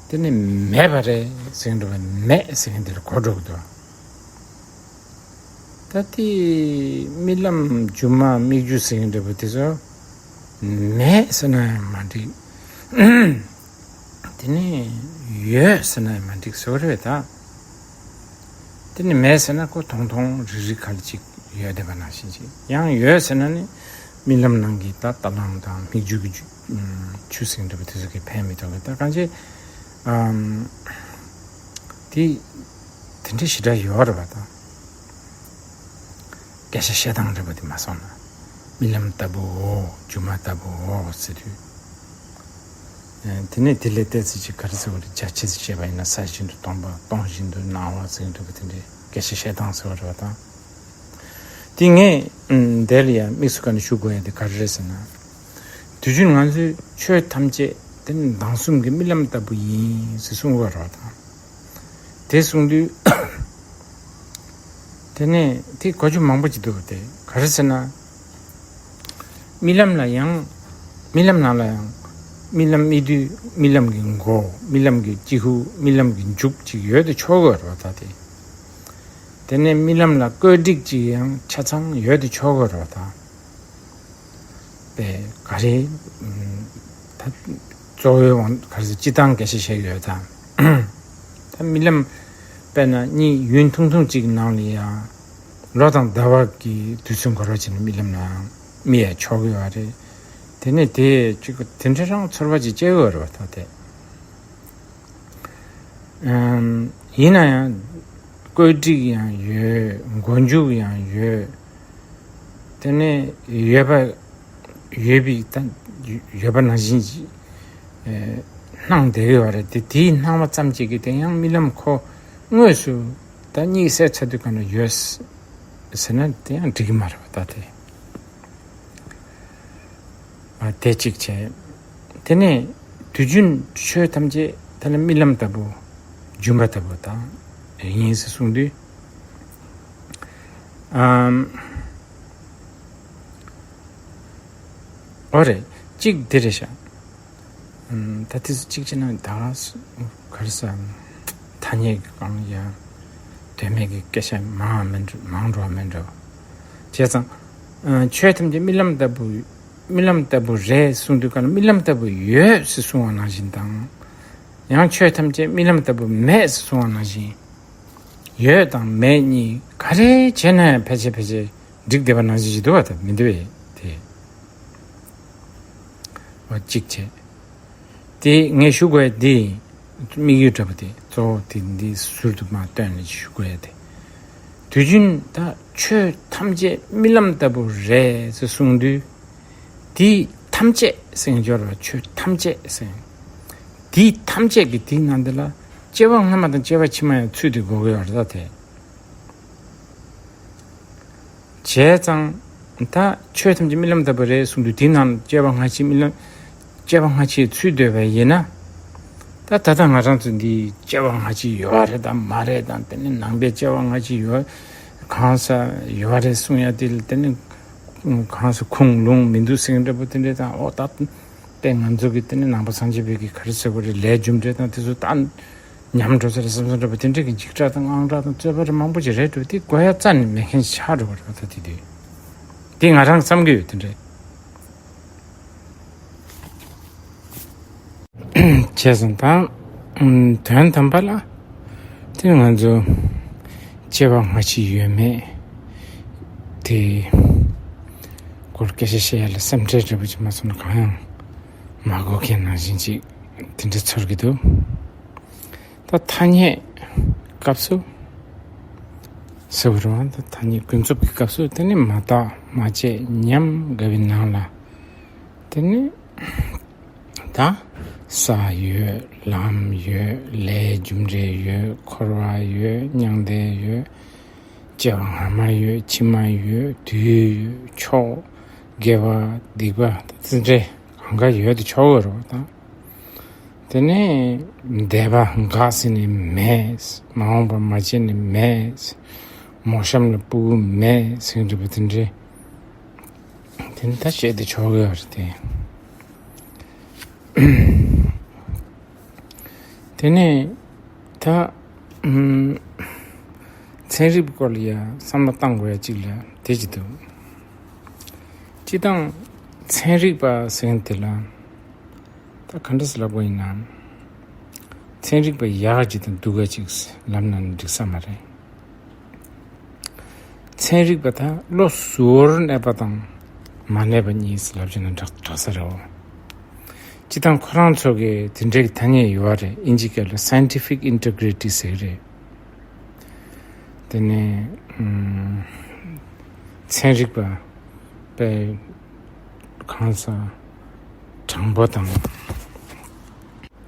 དེ་ནི་མེད་པ་རེད་ཟེར་གྱི་འདུག་ག་མེད་ཟེར་མཁན་དེ་ལ་གོ་འགྲོ་གི་འདུག་ད་དེ་རྨི་ལམ་སྒྱུ་མ་སྨིག་རྒྱུ་ཟེར་མཁན་འདྲ་པོ་དེ་ཚོ་མེད་ཟེར་ན་ཡང་མ་འགྲིག་དེ་ནས་ཡོད་ཟེར་ན་ཡང་མ་འགྲིག་ཟེར་བ་རེད་ད། དེ་ནས་མེད་ཟེར་ན་ཁོ་ཐུང་ཐུང་རིག་རིག་ག་ལ་ཅིག་ཡོད་བསྡད་པ་ནང་བཞིན་ཅིག་ཡང་ཡོད་ཟེར་ན་ནི་རྨི་ལམ་ནང་གི་ད་རྟ་གླང་དང་སྨིག་རྒྱུ་གི་རྒྱུ་ཆུ་ཟེར་འདྲ་པོ་དེ་ཚོ་གི་ཕན་མི་ཐོགས་གི་ད་གང་ཅི་ཨམ། དེ་དེ་འདྲ་ཞེ་དྲག་ཡོད་རེད་པ་ད། སྐད་ཆ་བཤད་སྟངས་འདྲ་པོ་དེ་མ་སོང་ན། རྨི་ལམ་ལྟ་བུའོ། སྒྱུ་མ་ལྟ་བུའོ་ཟེར་དུས། ཨེ། དེ་ནས་དེ་ལས་ཏོག་ཙམ་ཅིག་ག་རེ་ཟེར་བ་རེད། རྒྱ་ཆེ་ཙམ་བཤད་པ་ཡིན་ན་ས་བཞིན་དུ་སྟོང་པ། སྟོང་བཞིན་དུ་སྣང་བ་ཟེར་འདྲ་པོ་དེ་འདྲའི་སྐད་ཆ་བཤད་སྟངས་ཟེར་བ་རེད་པ་ད། དེ་ངས་ཨམ། དེ་ལ་ཡང་དམིགས་སུ་བཀར་ནས་ཞུ་དགོས་ཡ་དེ་ག་རེ་རེད་ཟེར་ན། དུས་རྒྱུན་ང་ཚོའི་ཆོས་ཐམས་ཅད་དེ་ནི་མདང་སུམ་གྱི་རྨི་ལམ་ལྟ་བུ་ཡིན་ཟེར་གསུང་གི་ཡོད་རེད་པ་ད། དེ་གསུངས་དུས། དེ་ནས་དེ་གོ་རྒྱུ་མང་པོ་ཅིག་འདུག་དེ་ག་རེ་ཟེར་ན། རྨི་ལམ་ལ་ཡང་། རྨི་ལམ་ནང་ལ་ཡང་། རྨི་ལམ་རྨི་དུས་རྨི་ལམ་གྱི་མགོ། རྨི་ལམ་གྱི་སྤྱི་ཁུག་རྨི་ལམ་གྱི་མཇུག་ཅིག་ཡོད་དུ་ཆོག་གི་ཡོད་རེད་པ་ད་དེ། དེ་ནས་རྨི་ལམ་ལ་བཀོད་སྒྲིག་ཅིག་ཡང་ཆ་ཚང་ཡོད་དུ་ཆོག་གི་ཡོད་རེད་པ་ད། པས་ག་རེ། ད་གཙོ་བོའི་དབང་ག་རེ་ཟེར་སྤྱི་བཏང་སྐད་ཆ་བཤད་ཡོད་དང་། ད་རྨི་ལམ་དཔེར་ན་གཉིད་ཡུན་ཐུང་ཐུང་གཅིག་ནང་ལ་ཡང་ལོ་དང་ཟླ་བ་གི་དུས་ཚོད་འགོར་བ་བྱས་ནས་རྨི་ལམ་ནང་རྨི་ཡ་ཆོག་གི་ཡོད་རེད། དེ་ནས་དེ་ཅིག་དེ་འདྲ་རང་ཚོར་བ་ཅིག་སྐྱེ་གི་ཡོད་རེད་པ། ད་དེ་ཨམ། ཡིན་ན་ཡང་བཀོད་སྒྲིག་ཡང་ཡོད། མགོ་མཇུག་ཡང་ཡོད། དེ་ནས་ཡོད་པ་ཡོད་པའི་ད་ཡོད་པ་ནང་བཞིན་ཅིག་ཨེ་སྣང་བསྡད་ཡོད་རེད། དེ་དེའི་སྣང་བ་ཙམ་ཅིག་གིས་དེ་ཡང་རྨི་ལམ་ཁོ་དངོས་སུ་ད་གཉིད་སད་ཚར་དུས་གང་ན་ཡོད་ཟེར་ན་དེ་ཡང་འགྲིག་གི་མ་རེད་པ། ད་དེ། ཨ། དེ་གཅིག་བྱས། དེ་ནས་དུས་རྒྱུན་ཆོས་ཐམས་ཅད་དེ་ལ་རྨི་ལམ་ལྟ་བུ། སྒྱུ་མ་ལྟ་བུ་དང་ཡིན་ཟེར་གསུངས་དུས། ཨམ། འོ་རེད། གཅིག་དེ་རེད་ཤག་ཨམ། ད་དེ་ཚོ་གཅིག་བྱས་ན་ད་ག་རེ་ཟེར། ཐ་སྙད་ཀྱི་སྒང་ཡ་དོན་མེད་ཀྱི་སྐད་ཆ་མང་བ་མིན་འགྲོ། མང་འགྲོ་བ་མིན་འགྲོ། བྱས་ཙང་། ཨ། ཆོས་ཐམས་ཅད་རྨི་ལམ་ལྟ་བུ། རྨི་ལམ་ལྟ་བུ་རེད་གསུངས་དུས་གང་ལ་རྨི་ལམ་ལྟ་བུ་ཡོད་ཟེར་གསུངས་པ་ནང་བཞིན་དང་། ཡང་ཆོས་ཐམས་ཅད་རྨི་ལམ་ལྟ་བུ་མེད་ཟེར་གསུངས་པ་ནང་བཞིན། ཡོད་དང་མེད་གཉིས་ག་རེ་བྱས་ན་ཡང་ཕལ་ཆེར་ཕལ་ཆེར་འགྲིག་བསྡད་པ་ནང་བཞིན་ཞིག་འདུག་པ། ད་མི་འདུག་པས་དེ། འོ་གཅིག་བྱས། དེ་ངས་ཞུ་དགོས་ཡ་འདི། དམིགས་ཡུལ་འདྲ་པོ་དེ་གཙོ་བོ་དེ་འདི་ཟུར་དུ་མར་བཏོན་ནས་ཞུ་དགོས་ཡ་དེ། དུས་རྒྱུན་ད་ཆོས་ཐམས་ཅད་རྨི་ལམ་ལྟ་བུ་རེད་ཟེར་གསུངས་དུས། དེ་ཐམས་ཅད་ཟེར་མཁན་སྦྱོར་བ། ཆོས་ཐམས་ཅད་ཟེར། དེ་ཐམས་ཅད་ཀྱི་དེའི་ནང་དེ་ལ་སྐྱེ་བ་སྔ་མ་དང་སྐྱེ་བ་ཕྱི་མ་ཡང་ཚུད་དེ་དགོས་ཀྱི་ཡོད་རེད་ད་དེ། བྱས་ཙང་། ད་ཆོས་ཐམས་ཅད་རྨི་ལམ་ལྟ་བུ་རེད་གསུངས་དུས་དེའི་ནང་སྐྱེ་བ་སྔ་ཕྱི་རྨི་ལམ། སྐྱེ་བ་སྔ་ཕྱི་ཚུད་སྡོད་པ་ཡིན་ན། ད་ད་ལྟ་ང་རང་ཚོ་འདི་སྐྱེ་བ་སྔ་ཕྱི་ཡོད་རེད་དང་མ་རེད་དང་། དེ་ནི་ནང་པའི་སྐྱེ་བ་སྔ་ཕྱི་ཡོད། གང་ས་ཡོད་རེད་གསུང་ཡ་དེ་ལ་དེ་ནི་གང་ས་ཁུངས་ལུང་མི་འདུག་ཟེར་མཁན་འདྲ་པོ་དེ་འདྲས་དང་། ཨོ་ད་དཔེ་ང་ཚོ་གི་དེ་ནི་ནང་པ་སངས་རྒྱས་པའི་གི་ག་རེ་ཟེར་དགོས་རེད། ལས་རྒྱུ་འབྲས་དང་དེ་ཚོ་ད། ཉམས་འགྲོ་ས་རེད་བསམ་བསམ་འདྲ་པོ་དེ་འདྲ་གི་འཇིགས་སྐྲག་དང་དངངས་སྐྲག་དང་རྩོད་པ་རེ་མང་པོ་ཅིག་རེད་འགྲོ། དེ་དགོས་ཡ་རྩ་ནས་མེད་མཁན་ཆགས་འགྲོ་བ་རེད་པ། ད་དེ་དུས་དེ་ང་རང་བསམ་གྱི་ཡོད། དེ་འདྲ་བྱས་སོང་། ད་དོན་དམ་པ་ལ་དེ་ང་ཚོ་སྐྱེ་བ་སྔ་ཕྱི་ཡོད་མེད་དེ་སྐོར་སྐད་ཆ་བཤད་ཡ་ལ་སེམས་ཁྲལ་འདྲ་པོ་ཅིག་མ་བྱུང་ན་གང་ཡང་མ་དགོས་མཁན་ནང་བཞིན་ཅིག་དེ་འདྲ་ཚོར་གྱི་འདུག་ད་ཐ་སྙད་སྐབས་སུ་ཟེར་བ་རེད་པ། ད་ཐ་སྙད་ཀུན་རྫོབ་ཀྱི་སྐབས་སུ་དེ་ནི་མ་བརྟགས་མ་དཔྱད་ཉམས་དགའ་བའི་ནང་ལ། དེ་ནི་ད་ས་ཡོད། ལམ་ཡོད། ལས་རྒྱུ་འབྲས་ཡོད། འཁོར་བ་ཡོད། མྱང་འདས་ཡོད། སྐྱེ་བ་སྔ་མ་ཡོད། ཕྱི་མ་ཡོད། དུས་ཡོད། ཕྱོགས། དགེ་བ་སྡིག་པ། ད་དེ་འདྲ་གང་ག་ཡོད་དེ་ཆོག་གི་རེད་པ། ད། དེ་ནས་འདས་པ་འགག་ཟིན་ནས་མེད། མ་འོངས་པ་མ་བྱས་ནས་མེད། མོ་གཤམ་ལ་སྤུ་གུ་མེད་ཟེར་གྱི་འདུག་པ། དེ་འདྲའི་དེ་ནི་ད་བཤད་དེ་ཆོག་གི་ཡོད་རེད་དེ། དེ་ནས་ད་ཨམ། ཚན་རིག་པའི་སྐོར་ལ་ཡ་བསམ་བློ་བཏང་དགོས་ཡ་གཅིག་ལ་དེ་གཅིག་འདུག་སྤྱིར་བཏང་ཚན་རིག་པ་ཟེར་མཁན་དེ་ལ། ད་ག་འདྲ་ཟེར་ལབ་དགོས་ཡིན་ན། ཚན་རིག་པ་ཡག་གཅིག་དང་སྡུག་ག་གཅིག་ལབ་ན་འགྲིག་ས་མ་རེད། ཚན་རིག་པ་དང་བློ་གཟུ་བོར་གནས་པ་དང་མ་གནས་པ་གཉིས་ལབ་བྱས་ན་འདྲ་འདྲ་ས་རེད་འོ། སྤྱིར་བཏང་ཁོ་རང་ཚོ་གི་དེ་འདྲའི་གི་ཐ་སྙད་ཡོད་རེད། ཨིན་ཇི་སྐད་ལ་scientific integrity ཟེར་གི་རེད། དེ་ནས་ཨམ། ཚན་རིག་པ་དཔེ་གང་ཟག་དྲང་པོ་དང་།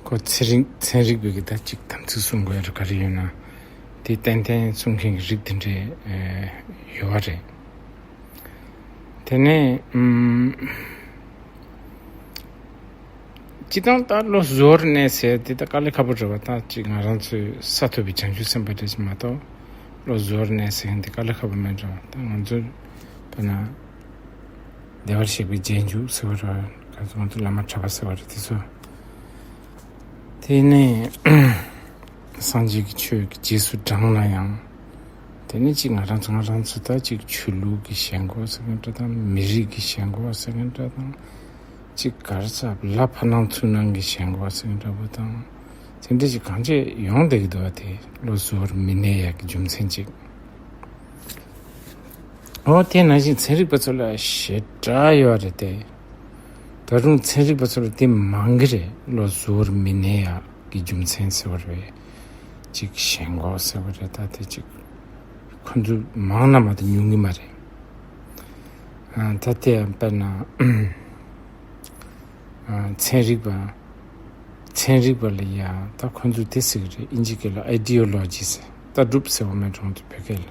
ཁོ་ཚན་རིག་ཚན་རིག་པའི་གི་ད་ཅིག་དམ་ཚིག་སྲུང་དགོས་རེད། ག་རེ་ཡོད་ན་དེ་ཏན་ཏན་སྲུང་མཁན་གྱི་རིགས་དེ་འདྲས་ཨེ་ཡོད་པ་རེད། དེ་ནས་ཨམ། སྤྱིར་བཏང་ད་བློ་གཟུ་བོར་གནས་ཟེར་དེ་ད་དཀའ་ལས་ཁག་པོ་རེད་པ། ད་ཅིག་ང་རང་ཚོའི་ས་ཐོབ་པའི་བྱང་ཆུབ་སེམས་དཔའ་འདྲ་ཞིག་མ་གཏོགས་བློ་གཟུ་བོར་གནས་ཟེར་མཁན་དེ་དཀའ་ལས་ཁག་པོ་མེད་འགྲོ། ད་ང་ཚོ་དཔེར་ན་བདེ་བར་གཤེགས་པའི་རྗེས་འཇུག་ཟེར་བ་རེད། ག་ཚོད་ང་ཚོ་བླ་མ་གྲྭ་པ་ཟེར་བ་རེད། དེ་ཚོ་དེ་ནས་སངས་རྒྱས་ཀྱི་ཆོས་ཀྱི་རྗེས་སུ་འབྲངས་ན་ཡང་། དེ་ནི་ཅིག་ང་རང་ཚོ་ང་རང་ཚོ་ད་ཅིག་ཆོས་ལུགས་ཀྱི་ཞེན་ཁོག་ཟེར་མཁན་འདྲ་དང་། མི་རིགས་ཀྱི་ཞེན་ཁོག་ཟེར་མཁན་འདྲ་དང་། ཅིག་ག་རེ་ཟེར། ལ་ཕ་ནང་ཚུལ་ནང་གི་ཞེན་ཁོག་ཟེར་མཁན་འདྲ་པོ་དང་། དེ་འདྲ་ཅིག་གང་ཅི་ཡོང་བསྡད་ཀྱི་འདུག་པ། དེ་བློ་གཟུ་བོར་མི་གནས་ཡག་གི་རྒྱུ་མཚན་ཅིག་འོ་དེ་ནང་བཞིན་ཚན་རིག་པ་ཚོ་ལ་ཞེ་དྲག་ཡོད་རེད་དེ། ད་ ད་རུང་ཚན་རིག་པ་ཚོ་ལ་དེ་མང་གི་རེད། བློ་གཟུ་བོར་མི་གནས་ཡག་གི་རྒྱུ་མཚན་ཟེར་བ་རེད། ཅིག་ཞེན་ཁོག་ཟེར་བ་རེད། ད་དེ་ཅིག་ཁོ་ཚོ་མང་ན་མ་གཏོགས་ཉུང་གི་མ་རེད། ཨ། ད་དེ་ཡང་དཔེར་ན། ཨ། ཚན་རིག་པ། ཚན་རིག་པ་ལ་ཡ་ད་ཁོ་ཚོས་དེ་ཟེར་གི་རེད། ཨིན་ཇི་སྐད་ལ་ཨའི་ཌི་ཡོ་ལོ་ཇི་ཟེར། ལྟ་གྲུབ་ཟེར་བ་མེད་གྲོང་དུ་བོད་སྐད་ལ།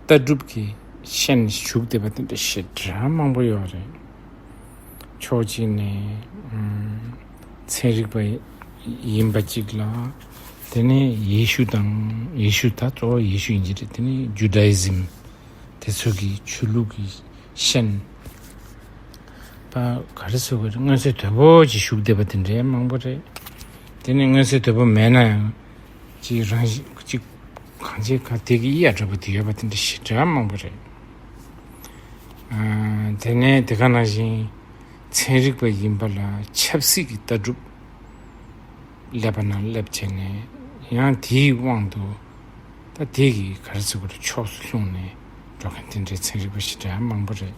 ལྟ་གྲུབ་ཀྱི་ཤན་ཞུགས་བསྡད་པ་དེ་འདྲ་ཞེ་དྲག་མང་པོ་ཡོད་རེད། ཕྱོགས་གཅིག་ནས། ཨམ། ཚན་རིག་པ་ཡིན་པ་གཅིག་ལ། དེ་ནས་ཡེ་ཤུ་དང་། ཡེ་ཤུ་ད་གཙོ་བོ་ཡེ་ཤུ་ཡིན་གྱི་རེད། དེ་ནས་ཇུ་ཌ་ཡི་ཟིམ། དེ་ཚོ་གི་ཆོས་ལུགས་ཀྱི་ཤན་པ་ག་རེ་ཟེར་དགོས་རེད། མངོན་གསལ་དོད་པོ་ཅིག་ཞུགས་བསྡད་པ་དེ་འདྲའི་མང་པོ་རེད། དེ་ནས་མངོན་གསལ་དོད་པོ་མེད་ན་ཡང་ཅིག་རང་བཞིན་ཅིག་གང་ཅི་ག་དེ་གི་ཡ་འདྲ་པོ་དེ་ཡོད་པ་དེ་འདྲ་ཞེ་དྲག་མང་པོ་རེད། ཨ། དེ་ནས་དེ་ག་ནང་བཞིན་ཚན་རིག་པ་ཡིན་པ་ལ་ཆབ་སྲིད་ཀྱི་ལྟ་གྲུབ་ཀླད་པ་ནང་སླེབས་བྱས་ནས། ཡང་དེའི་དབང་དུ་ད་དེ་གི་ག་རེ་ཟེར་དགོས་རེད། ཕྱོགས་སུ་ལྷུང་ནས་འགྲོ་མཁན་དེ་འདྲའི་ཚན་རིག་པ་ཞེ་དྲག་མང་པོ་རེད།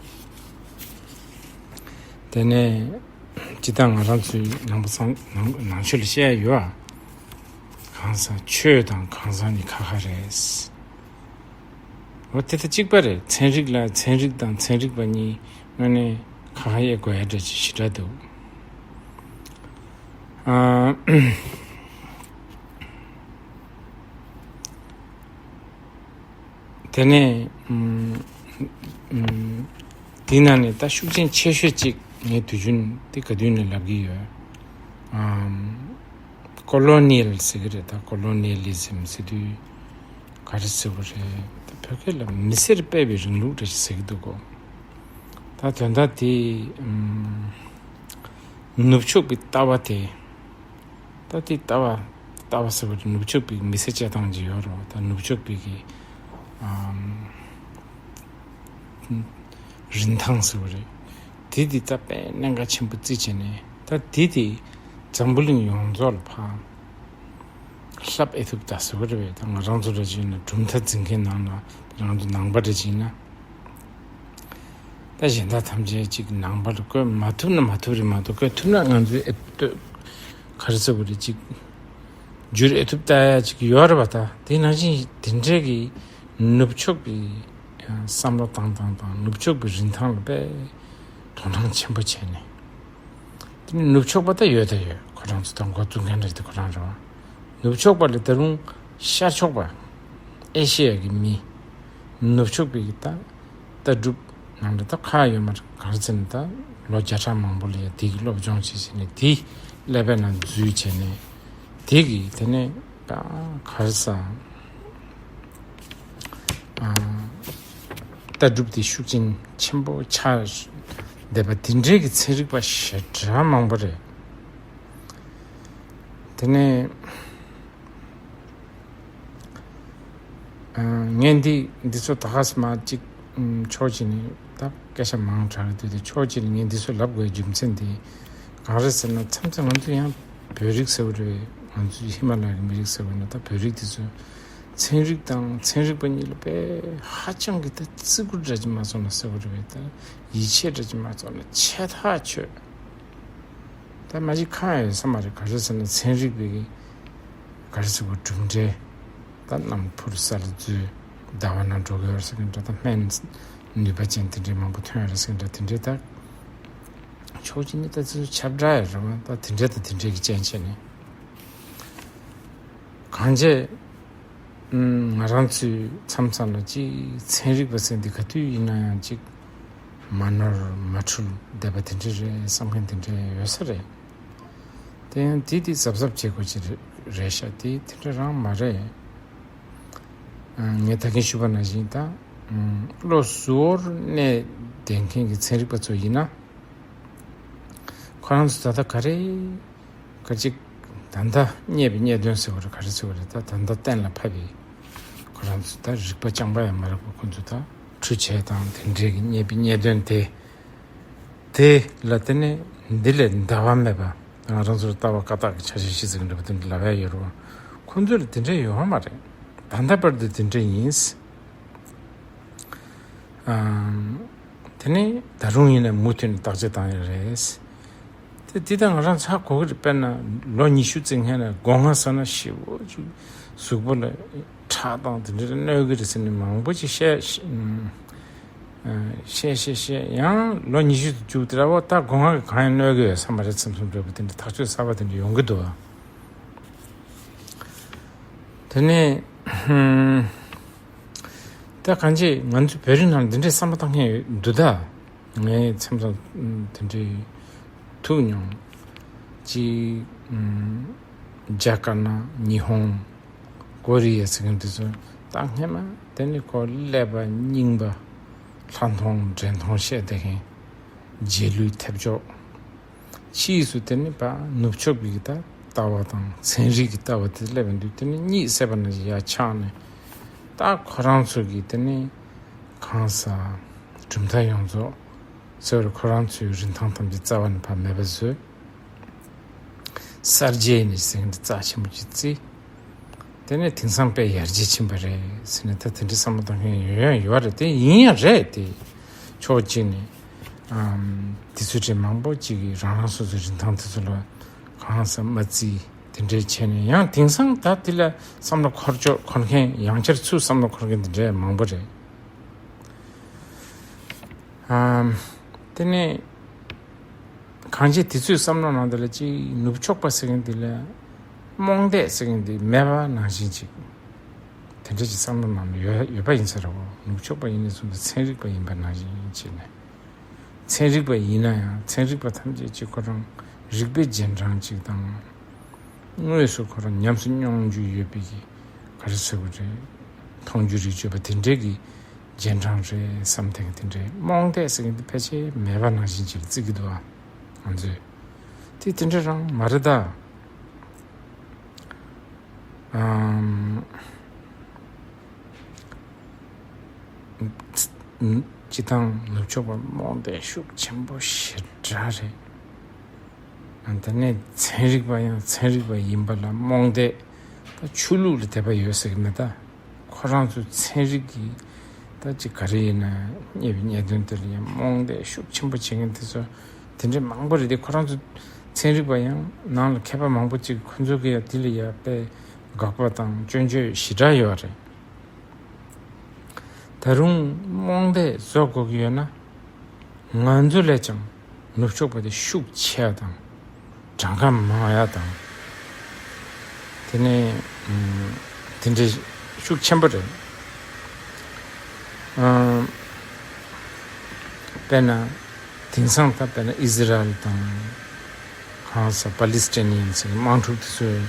དེ་ནས་སྤྱིར་བཏང་ང་རང་ཚོའི་ནང་པ་སངས། ནང་ནང་ཆོས་ལ་བཤད་ཡ་ཡོད་ཨ། གང་ཟག་ཆོས་དང་གང་ཟག་ནི་ཁ་ཁ་རེད། འོ་དེ་ད་གཅིག་པ་རེད། ཚན་རིག་ལ་ཚན་རིག་དང་ཚན་རིག་པ་གཉིས་དངོས་གནས་ཁ་ཁ་དབྱེ་དགོས་ཡ་འདྲ་ཅིག་ཞེ་དྲག་འདུག། ཨ། དེ་ནས། ཨམ། ཨམ། དེའི་ནང་ནས་ད་ཤུགས་རྐྱེན་ཆེ་ཤོས་གཅིག་ངས་དུས་རྒྱུན་དེ་ག་དུས་ནས་ལབ་ཀྱི་ཡོད། ཨམ། ཀོ་ལོ་ནི་ཡལ་ཟེར་གི་རེད། ད་ཀོ་ལོ་ནི་ཡལ་ལི་ཛིམ་ཟེར་དུས་ག་རེ་ཟེར་བ་རེད། ད་བོད་སྐད་ལ་མི་སེར་སྤེལ་བའི་རིང་ལུགས་འདྲ་ཞིག་ཟེར་གི་འདུག་གོ། ད་དོན་དག་དེ། ཨམ། ནུབ་ཕྱོགས་ཀྱི་ལྟ་བ་དེ། ད་དེ་ལྟ་བ། ལྟ་བ་ཟེར་བ་དེ་ནུབ་ཕྱོགས་པའི་མི་ཚེ་སྐྱེལ་སྟངས་ཅིག་ཡོད་རེད་བ། ད་ནུབ་ཕྱོགས་པའི་གི། ཨམ། རིན་ཐང་ཟེར་བ་རེད། དེ་དེ་ད་དཔེ་གནད་འགག་ཆེན་པོ་བརྩིས་བྱས་ནས། ད་དེ་དེ་འཛམ་བུ་གླིང་ཡོངས་རྫོགས་ལ་ཕར་ལྷབ་ཨེ་ཐུབ་ད་ཟེར་བ་རེད་བས། ད་ང་རང་ཚོ་འདྲ་ཅིག་ཡིན་ན་གྲུབ་མཐའ་འཛིན་མཁན་ནང་ལ་ང་ཚོ་ནང་པ་འདྲ་ཅིག་ཡིན་ན། ད་གཞན་དག་ཐམས་ཅད་ཅིག་ནང་པ་ལ་བཀོད་མ་ཐུབ་ན་མ་ཐུབ་རེད་མ་གཏོགས། བཀོད་ཐུབ་ན་ང་ཚོས་ཨེ་ལྟོས། ག་རེ་ཟེར་དགོས་རེད། ཅིག་བསྒྱུར་ཨེ་ཐུབ་ལྟ་ཡ་ཅིག་ཡོད་རེད་བ། ད་དེ་ནང་བཞིན་དེ་འདྲའི་གི་ནུབ་ཕྱོགས་པའི་བསམ་བློ་བཏང་སྟངས་དང་ནུབ་ཕྱོགས་པའི་རིན་ཐང་ལ་དཔེ་དོ་སྣང་ཆེན་པོ་བྱས་ནས། དེ་ནི་ནུབ་ཕྱོགས་པ་ད་ཡོད་ད་ཡོད། ཁོ་རང་ཚོ་ད་འགོ་བཙུགས་མཁན་རེད་དེ་ཁོ་རང་རེད་བ། ནུབ་ཕྱོགས་པ་ལས་ད་རུང་ཤར་ཕྱོགས་པ། ཨེ་ཤེ་ཡ་གི་མི། ནུབ་ཕྱོགས་པའི་གི་ད་ལྟ་གྲུབ་ནང་ལ་ད་ཁག་ཡོད་མ་རེད། ག་རེ་ཟེར་ན་ད་ལོ་བརྒྱ་ཕྲག་མང་པོ་ལ་ཡ་དེ་གི་སློབ་སྦྱོང་བྱས་བྱས་ནས་དེ་ཀླད་པའི་ནང་འཛུལ་བྱས་ནས་དེ་གི་དེ་ནས་ད་ག་རེ་ཟ། ཨ། ལྟ་གྲུབ་དེ་ཤུགས་རྐྱེན་ཆེན་པོ་ཆགས་བསྡད་པ་དེ་འདྲའི་གི་ཚན་རིག་པ་ཞེ་དྲག་མང་པོ་རེད། དེ་ནས། ཨ། ངས་འདི་འདི་ཚོ་ད་ག་སེ་མ་གཅིག་ཕྱོགས་གཅིག་ནས་ད་སྐད་ཆ་མང་དྲགས་རེད་དུས། དེ་ཕྱོགས་གཅིག་ནས་ངས་འདི་ཚོ་ལབ་དགོས་རྒྱུ་མཚན་དེ་གང་རེད་ཟེར་ན། མཚམས་མཚམས་ང་ཚོ་ཡང་བོད་རིགས་ཟེར་བ་རེད། ང་ཚོ་ཧི་མ་ལ་ཡའི་མི་རིགས་ཟེར་བ་ན་ད་བོད་རིགས་དེ་ཚོ་ཚན་རིག་དང་ཚན་རིག་པ་གཉིས་ལ་དཔེ་ཧ་ཅང་གི་ད་བརྩི་བཀུར་འདྲ་ཅིག་མ་ཚོགས་ན་ཟེར་བ་རེད་བས། ད་ཡིད་ཆེས་འདྲ་ཅིག་མ་ཚོགས་ན་ཆེ་ཐག་ཆོད། ད་མ་གཞི་ཁག་ཡོད་ས་མ་རེད། ག་རེ་ཟེར་ན་ཚན་རིག་པའི་ག་རེ་ཟེར་བ་གྲུབ་འབྲས་ད་གནམ་འཕུར་ས་ལ་འཛུལ། ཟླ་བ་ནང་འགྲོ་གི་ཡོད་རེད་ཟེར་གི་འདྲ། ད་སྨན་ནུས་པ་ཅན་དེ་འདྲའི་མང་པོ་ཐོན་ཡོད་རེད་ཟེར་གི་འདྲ། དེ་འདྲའི་ད་ཕྱོགས་གཅིག་ནས་ད་ཚོ་ཁྱབ་བསྒྲགས་ཡོད་རེད་བ། ད་དེ་འདྲའི་ད་དེ་འདྲའི་གི་རྐྱེན་བྱས་ནས་གང་བྱས། ཨུམ། ང་རང་ཚོའི་མཚམས་མཚམས་ལ་ཅིག་ཚན་རིག་པ་ཟེར་འདི་ག་དུས་ཡིན་ན་ཡང་ཅིག་མ་ནོར་མ་འཁྲུལ་བསྡད་པ་དེ་འདྲ་རེད་བསམ་མཁན་དེ་འདྲ་ཡོད་ས་རེད། དེ་ཡང་དེ་དེ་གཟབ་གཟབ་བྱེད་དགོས་ཀྱི་རེད། རེད་ཤག་དེ་དེ་འདྲ་རང་མ་རེད། ཨ། ངས་ད་གིན་ཞུས་པ་ནང་བཞིན་ད། ཨུམ། བློ་གཟུ་བོར་གནས་བསྡད་མཁན་གྱི་ཚན་རིག་པ་ཚོ་ཡིན་ན། ཁོ་རང་ཚོ་ད་ལྟ་ག་རེ་ག་ཅིག་ད་ལྟ་རྙེད་པའི་རྙེད་དོན་ཟེར་བ་རེད། ག་རེ་ཟེར་བ་རེད། ད་ད་ལྟ་གཏན་ལ་ཕབ་པའི་ཁོ་རང་ཚོ་ད་རིག་པ་རྐྱང་པ་ཡང་མ་རེད་པ། ཁོ་ཚོ་ད་འཕྲུལ་ཆས་དང་དེ་འདྲའི་གི་རྙེད་པའི་རྙེད་དོན་དེ་དེ་ལ་བརྟེན་ནས་འདི་ལས་འདའ་བ་མེད་པ། ང་རང་ཚོར་ལྟ་བ་བཀའ་རྟགས་ཀྱི་ཆ་ཤས་ཤིག་ཟེར་གི་འདྲ་པོ་དེ་འདྲ་ལབ་ཡ་ཡོད་རེད་པ། ཁོ་ཚོ་ལ་དེ་འདྲ་ཡོད་མ་རེད། ད་ལྟ་བར་དུ་དེ་འདྲ་ཡིན། ཨམ། དེ་ནས་ད་རུང་ཡིན་ན་མུ་མཐུད་ནས་བརྟག་དཔྱད་བཏང་ཡ་རེད། དེ་དེ་དང་ང་རང་ཚ་གོ་གི་རེད། དཔེར་ན་ལོ་ཉི་ཤུ་རྩི་མཁན་ལ་སྒོ་ང་ས་ན་ཞེ་པོ་ཅིག་གཟུགས་པོ་ལ་ཁྲག་དང་དེ་འདྲ་གནོད་གི་རེད་ཟེར་ནས་མང་པོ་ཅིག་བཤད་བཤད་བཤད་བཤད། ཡང་ལོ་ཉི་ཤུ་དུ་བཅུག་དེ་ར་བོ་ད་སྒོ་ང་གི་གང་ཡང་གནོད་གི་ཡོད་ས་མ་རེད་བསམ་བསམ་འདྲ་པོ་དེ་འདྲ་ཐག་གཅོད་གསར་པ་དེ་འདྲ་ཡོང་གི་འདུག་ཨ། དེ་ནས་ད་གང་ཅི་ང་ཚོ་བོད་རིགས་ནང་འདི་འདྲའི་བསམ་པ་བཏང་མཁན་ཡོད་འདུག་ད། ངས་མཚམས་མཚམས་དེ་འདྲའི་ཐུག་མྱོང་། གཅིག་རྒྱ་དཀར་ནག་ཉི་ཧོང་ཀོ་རི་ཡ་ཟེར་མཁན་དེ་ཚོ་ད་སྔས་མ་དེ་ནི་ཁོ་ཀླད་པ་རྙིང་པ་ལྷ་མཐོང་འདྲེ་མཐོང་བཤད་བསྡད་མཁན་རྗེས་ལུས་ཐེབས་ཆོག་ཕྱིས་སུ་དེ་ནི་ཕ་ནུབ་ཕྱོགས་པའི་གི་ད་ལྟ་བ་དང་ཚན་རིག་གི་ལྟ་བ་དེ་སླེབས་པ་འདུག་དེ་ནི་གཉིད་སད་པ་ནང་བཞིན་ཡར་ཆགས་ནས་ད་ཁོ་རང་ཚོ་གི་དེ་ནི་གང་ཟག་གྲུབ་མཐའ་ཡོངས་རྫོགས་ཟེར་བར་ཁོ་རང་ཚོའི་རིན་ཐང་ཐམས་ཅད་རྩ་བ་ནས་ཕར་མེད་པ་བཟོས། གསར་བརྗེ་ནི་ཟེར་གྱི་འདི་རྩ་ཆེན་པོ་ཅིག་བརྩིས། དེ་ནས་དེང་སང་དཔེ་ཡར་རྒྱས་ཕྱིན་པ་རེད་ཟེར་ནས་ད་དེ་འདྲའི་བསམ་བློ་བཏང་མཁན་ཡོད་ཡང་ཡོད་རེད། དེ་ཡིན་ཡང་རེད། དེ་ཕྱོགས་གཅིག་ནས་ཨམ་དེ་ཚོའི་གྲས་མང་པོ་ཅིག་གིས་རང་རང་སོ་སོའི་རིན་ཐང་དེ་ཚོ་ལ་གང་ཟག་མ་བརྩིས་དེ་འདྲའི་བྱས་ནས་ཡང་དེང་སང་ད་དེ་ལ་བསམ་བློ་འཁོར་ཆོག་འཁོར་མཁན་ཡང་བསྐྱར་ཚུར་བསམ་བློ་འཁོར་མཁན་དེ་འདྲའི་མང་པོ་རེད། ཨམ་དེ་ནས་གང་ཅི་དེ་ཚོའི་བསམ་བློ་ནང་དེ་ལ་ཅིག་ནུབ་ཕྱོགས་པ་ཟེར་མཁན་དེ་ལ་རྨོངས་དད་ཟེར་མཁན་དེ་མེད་པ་ནང་བཞིན་ཅིག་དེ་འདྲ་ཅིག་བསམ་བློ་ནང་ལ་ཡོད་ཡོད་པ་ཡིན་ས་རེད་བ། ནུབ་ཕྱོགས་པ་ཡིན་ནས་བཟུང་སྟེ་ཚན་རིག་པ་ཡིན་པ་ནང་བཞིན་བྱས་ནས། ཚན་རིག་པ་ཡིན་ན་ཡང་ཚན་རིག་པ་ཐམས་ཅད་ཅིག་ཁོ་རང་རིག་པའི་རྗེས་འབྲང་ཅིག་དང་། དངོས་སུ་ཁོ་རང་ཉམས་སུ་མྱོང་རྒྱུ་ཡོད་པའི་གི་ག་རེ་ཟེར་དགོས་རེད། མཐོང་རྒྱུ་རིག་བརྗོད་པ་དེ་འདྲའི་གི་རྗེས་འབྲང་རེད་བསམ་ཐེངས་དེ་འདྲའི་རྨོངས་དད་ཟེར་མཁན་དེ་ཕལ་ཆེར་མེད་པ་ནང་བཞིན་ཅིག་བརྩི་གི་འདུག་ཨ། ང་ཚོས་དེ་དེ་འདྲ་རང་མ་རེད་ད། ཨམ། སྤྱི་བཏང་ནུབ་ཕྱོགས་པ་རྨོངས་དད་ཤུགས་ཆེན་པོ་ཞེ་དྲག་རེད། ཨ་དེ་ནས་ཚན་རིག་པ་ཡང་ཚན་རིག་པ་ཡིན་པ་ལ་རྨོངས་དད། ད་ཆོས་ལུགས་ལ་དད་པ་ཡོད་ཟེར་གི་མེད་ད། ཁོ་རང་ཚོ་ཚན་རིག་གི་ད་ཅི་ག་རེ་ཡིན་ན་རྙེད་པའི་རྙེད་དོན་དེ་ལ་ཡང་རྨོངས་དད་ཤུགས་ཆེན་པོ་བྱེད་མཁན་དེ་ཚོ་དེ་འདྲའི་མང་པོ་རེད་དེ། ཁོ་རང་ཚོ་ཚན་རིག་པ་ཡང་ནང་ལ་མཁས་པ་མང་པོ་ཅིག་ཁོ་ཚོ་གི་ཡང་དེ་ལ་ཡང་དཔེ་དགག་པ་དང་སྐྱོན་བརྗོད་ཞེ་དྲག་ཡོད་རེད། ད་རུང་རྨོངས་དད་བཟོ་དགོས་ཀྱི་ཡོད་ན། ང་ཚོ་ལས་ཀྱང་ནུབ་ཕྱོགས་པ་དེ་ཤུགས་ཆེ་ཡ་དང་། གྲངས་ཀ་མང་ཡ་དང་། དེ་ནས་ཨུམ་དེ་འདྲའི་ཤུགས་ཆེན་པོ་རེད། ཨུམ་དཔེར་ན་དེང་སང་ད་དཔེར་ན་ཨི་ཟི་རལ་དང་གང་ཟག་པ་ལི་སི་ཐན་ཡིན་ཟེར་དམག་འཁྲུག་དེ་ཚོའི་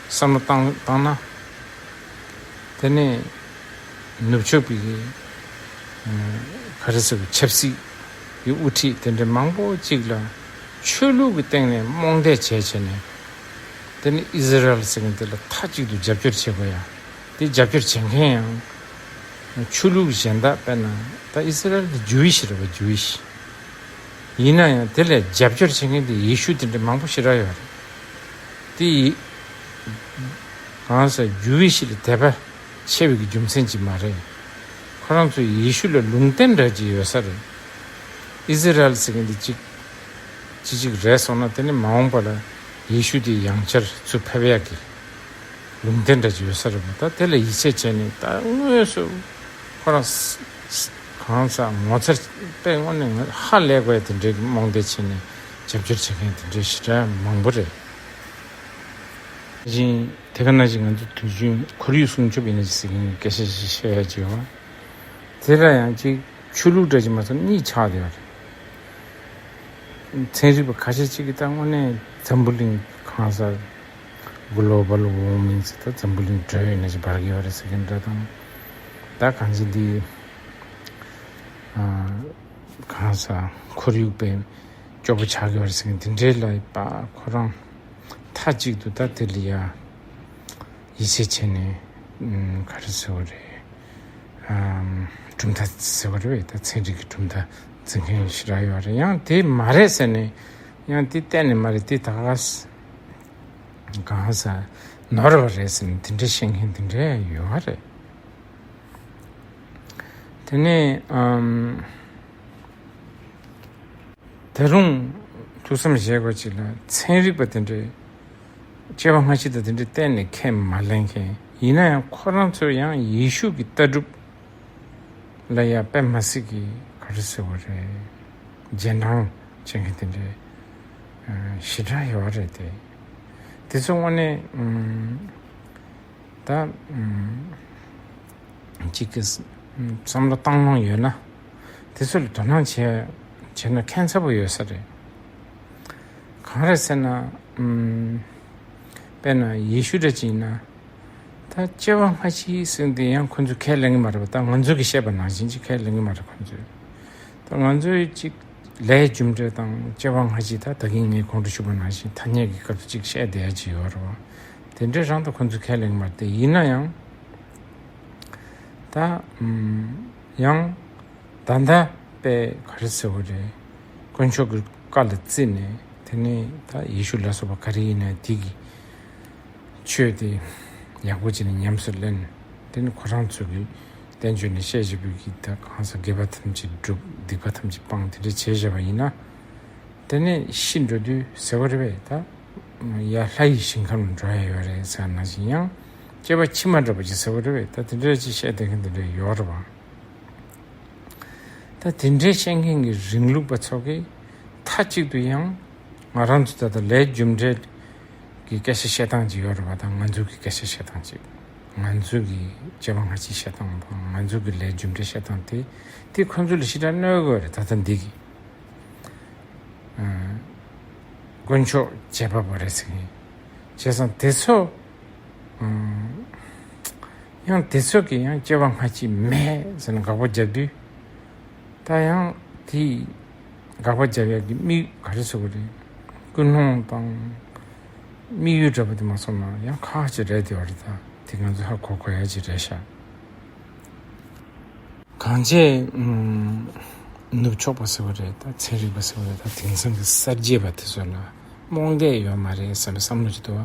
བསམ་བློ་བཏང་བཏང་ན། དེ་ནས་ནུབ་ཕྱོགས་པའི་གི་ག་རེ་ཟེར་བ་ཆབ་སྲིད་ཀྱི་དབུ་ཁྲིད་དེ་འདྲ་མང་པོ་གཅིག་ལ་ཆོས་ལུགས་ཀྱི་སྟེང་ནས་རྨོངས་དད་བྱས་བྱས་ནས། དེ་ནི་ཨི་ཟི་རལ་ཟེར་མཁན་དེ་ལ་མཐའ་གཅིག་ཏུ་རྒྱབ་སྐྱོར་བྱེད་དགོས་ཡ། དེ་རྒྱབ་སྐྱོར་བྱེད་མཁན་ཡང་ཆོས་ལུགས་གཞན་དག་དཔེར་ན་ད་ཨི་ཟི་རལ་དེ་ཇུ་ཝིཤ་རེད་བ། ཇུ་ཝིཤ་ཡིན་ན་ཡང་དེ་ལ་རྒྱབ་སྐྱོར་བྱེད་མཁན་དེ་ཡེ་ཤུ་དེ་འདྲ་མང་པོ་ཞེ་དྲག་ཡོད་རེད། དེ་ཡི་གང་ཟེར་ཇུ་ཝིཤ་ལ་དད་པ་ཆེ་བའི་གི་རྒྱུ་མཚན་ཅིག་མ་རེད། ཁོ་རང་ཚོ་ཡེ་ཤུ་ལ་ལུང་བསྟན་འདྲ་ཅིག་ཡོད་ས་རེད། ཨི་ཟི་རལ་ཟེར་མཁན་འདི་གཅིག་གཅིག་གཅིག་རེད་སོང་ན་དེ་ནི་མ་འོངས་པ་ལ་ཡེ་ཤུ་དེ་ཡང་བསྐྱར་ཚུར་ཕེབས་ཡག་གི་ལུང་བསྟན་འདྲ་ཅིག་ཡོད་ས་རེད་མོད། ད་དེ་ལ་ཡིད་ཆེས་བྱས་ནས་ད་དངོས་སུ་ཁོ་རང་ས་ས་གང་ཟག་ངོ་མཚར་དཔེ་དངོས་གནས་ཧ་ལས་དགོས་ཡ་དེ་འདྲའི་གི་རྨོངས་དད་བྱས་ནས་རྒྱབ་སྐྱོར་བྱེད་མཁན་དེ་འདྲའི་ཞེ་དྲག་མང་པོ་རེད། བཞིན་དེ་ག་ནང་བཞིན་ང་ཚོ་དུས་རྒྱུན་ཁོར་ཡུག་སྲུང་སྐྱོབ་ཡིན་ན་ཅིག་ཟེར་མཁན་སྐད་ཆ་ཞིག་བཤད་ཡ་ཅིག་ཡོད་པ། དེ་ལ་ཡང་ཅིག་ཆོས་ལུགས་འདྲ་ཅིག་མ་ཚད་གཉིས་ཆགས་བསྡད་ཡོད་རེད། ཚན་རིག་པ་ཁ་ཤས་ཅིག་གིས་ད་དངོས་གནས་འཛམ་བུ་གླིང་གང་ཟག་གློ་བལ་ཝར་མིང་ཟེར་ད་འཛམ་བུ་གླིང་འགྲོས་ཡོད་ན་ཅིག་འབར་གི་ཡོད་རེད་ཟེར་མཁན་འདྲ་དང་། ད་གང་ཅི་འདི་གང་ཟག་ཁོར་ཡུག་དཔེ་སྐྱོ་པོ་ཆགས་ཀྱི་ཡོད་རེད་ཟེར་མཁན་དེ་འདྲའི་ལ་ཡིན་པ་ཁོ་རང་མཐའ་གཅིག་ཏུ་ད་དེ་ལ་ཡ་ཡིད་ཆེས་བྱས་ནས་ག་རེ་ཟེར་བ་རེད། གྲུབ་མཐའ་ཟེར་བ་རེད་པས། ད་ཚན་རིག་གི་གྲུབ་མཐའ་འཛིན་མཁན་ཞིག་རག་ཡོད་རེད། ཡང་དེ་མ་རེད་ཟེར་ནས་ཡང་དེ་གཏན་ནས་མ་རེད། དེ་ད་ག་གང་ཟག་ནོར་བ་རེད་ཟེར་ནས་དེ་འདྲ་བཤད་མཁན་དེ་འདྲ་ཡོད་རེད། དེ་ནས་ཨམ། ད་རུང་ ཐུགས་བསམ་བཞེས་དགོས་ཅིག་ལ། ཚན་རིག་པ་དེ་འདྲས་སྐྱེ་བ་སྔ་ཕྱི་དང་དེ་འདྲས་གཏན་ནས་ཁས་མ་ལེན་མཁན། ཡིན་ན་ཡང་ཁོ་རང་ཚོས་ཡང་ཡེ་ཤུ་གི་ལྟ་གྲུབ་ལ་ཡང་དཔེ་མ་སྲིད་ཀྱི་ག་རེ་ཟེར་བ་རེད། རྗེས་འབྲང་བྱེད་མཁན་དེ་འདྲས་ཞེ་དྲག་ཡོད་རེད་དེ། དེ་ཚོ་དངོས་གནས་ད་ཅིག་གི་བསམ་བློ་བཏང་སྣང་ཡོད་ན། དེ་ཚོ་ལ་དོ་སྣང་བྱས་བྱས་ན་ཁྱད་མཚར་པོ་ཡོད་ས་རེད། གང་རེད་ཟེར་ན། ཨམ། དཔེར་ན་ཡེ་ཤུ་འདྲ་ཅིག་ཡིན་ན། ད་སྐྱེ་བ་སྔ་ཕྱི་ཟེར་འདི་ཡང་ཁོ་ཚོས་ཁས་ལེན་གྱི་མ་རེད་པ། ད་ང་ཚོ་གིས་བཤད་པ་ནང་བཞིན་ཅིག་ཁས་ལེན་གྱི་མ་རེད་ཁོ་ཚོས། ད་ང་ཚོས་ཅིག་ལས་རྒྱུ་འབྲས་དང་སྐྱེ་བ་སྔ་ཕྱི། ད་ད་གིན་ངས་གོང་དུ་ཞུས་པ་ནང་བཞིན་ཐ་སྙད་ཀྱི་སྐབས་སུ་ཅིག་བཤད་བསྡད་ཡ་ཅིག་ཡོད་རེད་པ། དེ་འདྲའི་རང་ད་ཁོ་ཚོས་ཁས་ལེན་གྱི་མ་རེད་དེ། ཡིན་ན་ཡང་ད་ཨམ། ཡང་། ད་ལྟ་དཔེ་ག་རེ་ཟེར་བ་རེད། དཀོན་མཆོག་གི་བཀའ་ལ་བརྩིས་ནས། དེ་ནས་ད་ཡེ་ཤུ་ལ་སོགས་པ་ག་རེ་ཡིན་ན་དེ་གི་ཆོས་དེ་ཡག་པོ་བྱས་ནས་ཉམས་སུ་ལེན། དེ་ནི་ཁོ་རང་ཚོ་གི་བསྟན་བཅོས་ནས་བཤད་བཞིན་པའི་གི་ད་གང་ཟག་དགེ་བ་ཐམས་ཅད་སྒྲུབ། སྡིག་པ་ཐམས་ཅད་སྤང་། དེ་འདྲ་བྱས་བཞག་པ་ཡིན་ན། དེ་ནས་ཤི་འགྲོ་དུས་ཟེར་བ་རེད་པས། ད་ཡར་ལྷ་ཡི་ཞིང་ཁམས་ལ་འགྲོ་ཡ་ཡོད་རེད་ཟེར་བ་ནང་བཞིན། ཡང་སྐྱེ་བ་ཕྱི་མ་འདྲ་པོ་ཅིག་ཟེར་བ་རེད་པས། ད་དེ་འདྲ་ཅིག་བཤད་བསྡད་མཁན་དེ་འདྲ་ཡོད་རེད་པ། ད་དེ་འདྲའི་བཤད་མཁན་གྱི་རིང་ལུགས་པ་ཚོ་གིས་མཐའ་གཅིག་ཏུ་ཡང་ང་རང་ཚོ་ད་ལྟ་ལས་རྒྱུ་འབྲས་ཀྱི་སྐད་ཆ་བཤད་སྟངས་ཅིག་ཡོད་རེད་པ། ད་ང་ཚོ་གི་སྐད་ཆ་བཤད་སྟངས་ཅིག་ང་ཚོ་གི་སྐྱེ་བ་སྔ་ཕྱི་བཤད་སྟངས་དང་། ང་ཚོ་གི་ལས་རྒྱུ་འབྲས་བཤད་སྟངས་དེ། དེ་ཁོ་ཚོ་ལ་ཞེ་དྲག་གནོད་ཀྱི་ཡོད་རེད། ད་ལྟ་འདི་གི་ཨ། དཀོན་མཆོག་བྱེད་པ་པོ་རེད་ཟེར་མཁན། བྱས་ཙང་དེ་ཚོ། ཨ། ཡང་དེ་ཚོ་གིས་ཡང་སྐྱེ་བ་སྔ་ཕྱི་མེད་ཟེར་ནས་དགག་པ་བརྒྱབ་དུས། ད་ཡང་དེ་དགག་པ་བརྒྱབ་ཡག་གི་དམིགས་ག་རེ་ཟེར་དགོས་རེད། ཀུན་སློང་དང་དམིགས་ཡུལ་འདྲ་པོ་དེ་མ་སོང་ན་ཡང་ཁག་ཅིག་རེད་དེ་བ་རེད། ད་དེ་ང་ཚོ་ཧ་གོ་དགོས་ཡ་ཅིག་རེད་ཤག་གང་བྱས། ཨམ། ནུབ་ཕྱོགས་པ་ཟེར་བ་རེད། ད་ཚན་རིག་པ་ཟེར་བ་རེད། ད་དེང་སང་གི་གསར་བརྗེ་པ་དེ་ཚོ་ལ་རྨོངས་དད་ཡོད་མ་རེད་བསམ་པའི་བསམ་བློ་ཅིག་འདུག་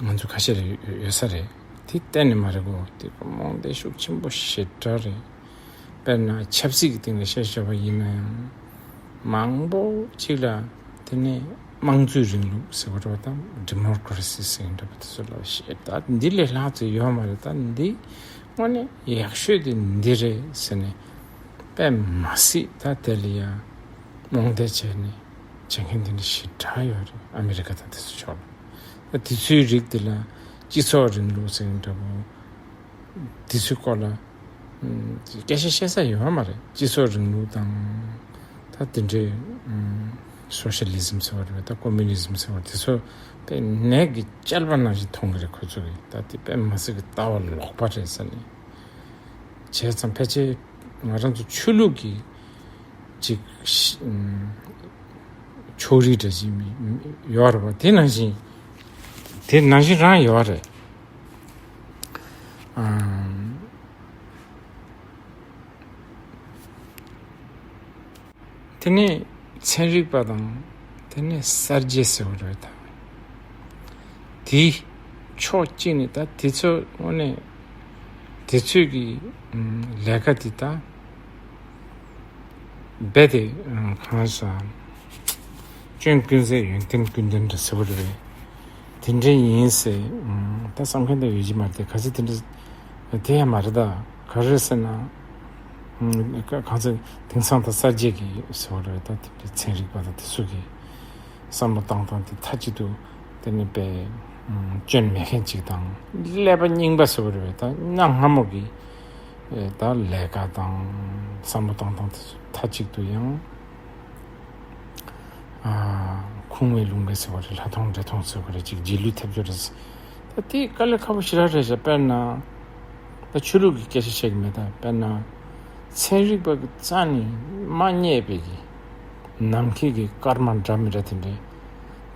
བ། ང་ཚོ་ཁ་ཤས་ལ་ཡོད་ཡོད་ས་རེད། དེ་གཏན་ནས་མ་རེད་གོ། དེ་རྨོངས་དད་ཤུགས་ཆེན་པོ་ཞེ་དྲག་རེད། དཔེར་ན་ཆབ་སྲིད་ཀྱི་སྟེང་ལ་བཤད་བཤད་པ་ཡིན་ན་ཡང་། མང་པོ་ཅིག་ལ་དེ་ནས་དམངས་གཙོའི་རིང་ལུགས་ཟེར་བ་འདྲ་པོ་དང་། ཌི་མོ་ཀྲ་སི་ཟེར་འདྲ་པོ་དེ་ཚོ་ལ་བཤད། ད་འདི་ལས་ལྷག་ཅིག་ཡོད་མ་རེད། ད་འདི་དངོས་གནས་ཡག་ཤོས་དེ་འདི་རེད་ཟེར་ནས་དཔེ་མ་སྲིད་ད་དེ་ལ་ཡང་རྨོངས་དད་བྱས་ནས་བྱེད་མཁན་དེ་འདྲ་ཞེ་དྲག་ཡོད་རེད། ཨ་མི་རི་ཀ་དང་དེ་ཚོ་ཕྱོགས་ལ། ད་དེ་ཚོའི་རིགས་དེ་ལ་སྤྱི་ཚོགས་རིང་ལུགས་ཟེར་འདྲ་པོ། དེ་ཚོའི་སྐོར་ལ་ཨམ། སྐད་ཆ་བཤད་ས་ཡོད་མ་རེད། སྤྱི་ཚོགས་རིང་ལུགས་དང་། ད་དེ་འདྲའི་ཨམ། སོ་ཤ་ལི་ཛམ་ཟེར་བ་རེད་པས། ད་ཀོ་མུ་ནི་ཛམ་ཟེར་བ་དེ་ཚོ་དཔེ་ནད་ཀྱི་རྐྱལ་པ་ནང་བཞིན་མཐོང་གི་རེད་ཁོ་ཚོ་གིས། ད་དེ་དཔེ་མ་སྲིད་ཀྱི་ལྟ་བ་ལོག་པ་རེད་ཟེར་ནས། བྱས་ཙང་ཕལ་ཆེར་ང་རང་ཚོ་ཆོས་ལུགས་ཀྱི་ཅིག་ཨམ། ཕྱོགས་རིས་འདྲ་ཅིག་ཡོད་རེད་པ། དེ་ནང་བཞིན། དེ་ནང་བཞིན་རང་ཡོད་རེད། ཨམ། དེ་ནས་ཚན་རིག་པ་དང་། དེ་ནས་གསར་བརྗེ་ཟེར་བ་རེད་ད། དེ་ཕྱོགས་གཅིག་ནས་ད་དེ་ཚོ་དངོས་གནས་དེ་ཚོས་ཀྱི་ཨམ། ལས་ཀ་དེ་ད། རྦད་དེ་གང་ཟག་སྐྱོན་ཀུན་ཟད་ཡོན་ཏན་ཀུན་ལྡན་འདྲ་ཟེར་བ་རེད། དེ་འདྲ་ཡིན་ཟེར་ད་བསམ་མཁན་དེ་ཡོད་ཀྱི་མ་རེད་དེ། ག་ཚོད་དེ་འདྲ་དེ་ཡང་མ་རེད་ད། ག་རེ་ཟེར་ན། གང་ཚེ་དེང་སང་ད་གསར་བརྗེ་གི་ཟེར་བ་རེད་ད། དེ་འདྲ་ཚན་རིག་པ་དང་དེ་ཚོ་གི་བསམ་བློ་བཏང་སྟངས་དེ་མཐའ་གཅིག་ཏུ་དེ་ནི་དཔེ་སྐྱོན་མེད་མཁན་ཅིག་དང་། ཀླད་པ་རྙིང་པ་ཟེར་བ་རེད་པས། ད་གནའ་སྔ་མོ་གི་ད་ལས་ཀ་དང་བསམ་བློ་བཏང་སྟངས་དེ་ཚོ་མཐའ་གཅིག་ཏུ་ཡང་ཁུངས་མེད་ལུང་མེད་ཟེར་བ་རེད། ལྷ་མཐོང་འདྲེ་མཐོང་ཟེར་བ་རེད། ཅིག་རྗེས་ལུས་ཐེབས་རྒྱུ་རེད། ད་དེ་དཀའ་ལས་ཁག་པོ་ཞེ་དྲག་རེད་ཤག་དཔེར་ན་ད་ཆོས་ལུགས་ཀྱི་སྐད་ཆ་བཤད་ཀྱི་མེད། ད་དཔེར་ན་ཚན་རིག་པ་གི་རྩ་ནས་མ་རྙེད་པའི་གི་ནམ་མཁའི་གི་སྐར་མ་འདྲ་མི་འདྲ་དེ་འདྲའི།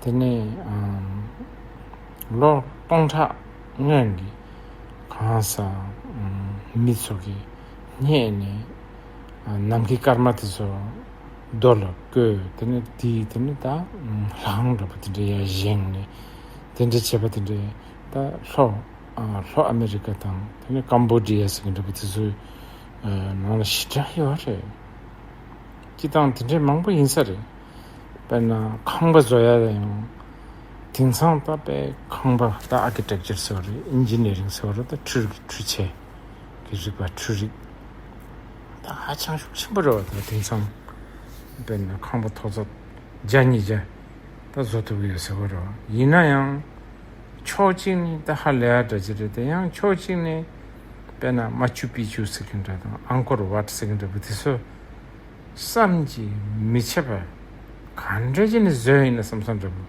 དེ་ནས་ཨམ། ལོ་སྟོང་ཕྲག་སྔོན་གྱི་གང་ཟག་ཨམ། མི་ཚོ་གིས་རྙེད་ནས་ཨ། ནམ་མཁའི་སྐར་མ་དེ་ཚོ་རྡོ་ལ་བརྐོས། དེ་ནས་དེ་དེ་ནས་ད་ལྷ་ཁང་འདྲ་པོ་དེ་འདྲ་ཡར་བཞེངས་ནས་དེ་འདྲ་བྱས་པ་དེ་འདྲ། ད་ལྷོ་ཨ། ལྷོ་ཨ་མེ་རི་ཀ་དང་དེ་ནས་ཀམ་བོ་ཌི་ཡ་ཟེར་མཁན་འདྲ་པོ་དེ་ཚོའི་ཨ། ནང་ལ་ཞེ་དྲག་ཡོད་རེད། སྤྱིར་བཏང་དེ་འདྲའི་མང་པོ་ཡིན་ས་རེད། དཔེར་ན་ཁང་པ་བཟོ་ཡ་ལ་ཡང་དེང་སང་ད་དཔེ་ཁང་པ་ད་ཨར་ཀི་ཊེག་ཅར་ཟེར་བ་རེད། ཨིན་ཇི་ནི་ཡ་རིང་ཟེར་བ་རེད། ད་འཕྲུལ་རིག་འཕྲུལ་ཆས་ཀྱི་རིག་པ། འཕྲུལ་རིག་ད་ཧ་ཅང་ཤུགས་ཆེན་པོ་རེད་བ། ད་དེང་སང་དཔེར་ན་ཁང་པ་ཐོག་ཚད་བརྒྱ་ཉིས་བརྒྱ་ད་བཟོ་ཐུབ་ཀྱི་ཡོད་ཟེར་བ་རེད་བ། ཡིན་ན་ཡང་ཕྱོགས་གཅིག་ནས་ད་ཧ་ལས་ཡ་འདྲ་ཅིག་རེད། དེ་ཡང་ཕྱོགས་གཅིག་ནས་དཔེར་ན་མ་ཆུ་པི་ཆུ་ཟེར་མཁན་འདྲ་དང་ཨང་ཀོར་ཝཊ་ཟེར་མཁན་འདྲ་པོ་དེ་ཚོ་བསམ་གྱིས་མི་ཁྱབ་པ་ག་འདྲ་བྱས་ནས་བཟོས་ཡིན་ན་བསམ་བསམ་འདྲ་པོ།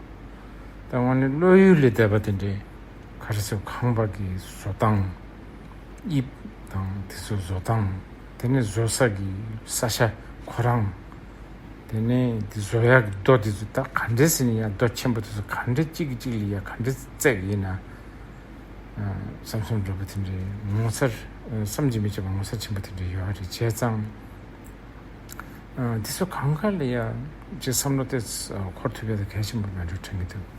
ད་དངོས་གནས་བློ་ཡུལ་ལས་འདས་པ་དེ་འདྲའི་ག་རེ་ཟེར། ཁང་པ་གི་བཟོ་སྟངས། དབྱིབས་དང་དེ་ཚོ་བཟོ་སྟངས། དེ་ནས་བཟོ་ས་གི་ས་ཆ་ཁོ་རང་། དེ་ནས་དེ་བཟོ་ཡག་གི་རྡོ་དེ་ཚོ་ད་ག་འདྲས་ཟེར་ནས་ཡ། རྡོ་ཆེན་པོ་དེ་ཚོ་ག་འདྲས་གཅིག་གིས་གཅིག་ལ་ཡ་ག་འདྲས་བརྩེགས་ཡིན་ན། བསམ་བསམ་འདྲ་པོ་དེ་འདྲའི་ངོ་མཚར། བསམ་གྱིས་མི་ཁྱབ་པ་ངོ་མཚར་ཆེན་པོ་དེ་འདྲ་ཡོད་རེད། བྱས་ཙང་དེ་ཚོ་གང་ག་ལ་ཡ་ཅིག་བསམ་བློ་དེ་འཁོར་ཐུབ་ཡ་དེ་གལ་ཆེན་པོ་མེད་འགྲོ་དྲན་གྱི་འདུག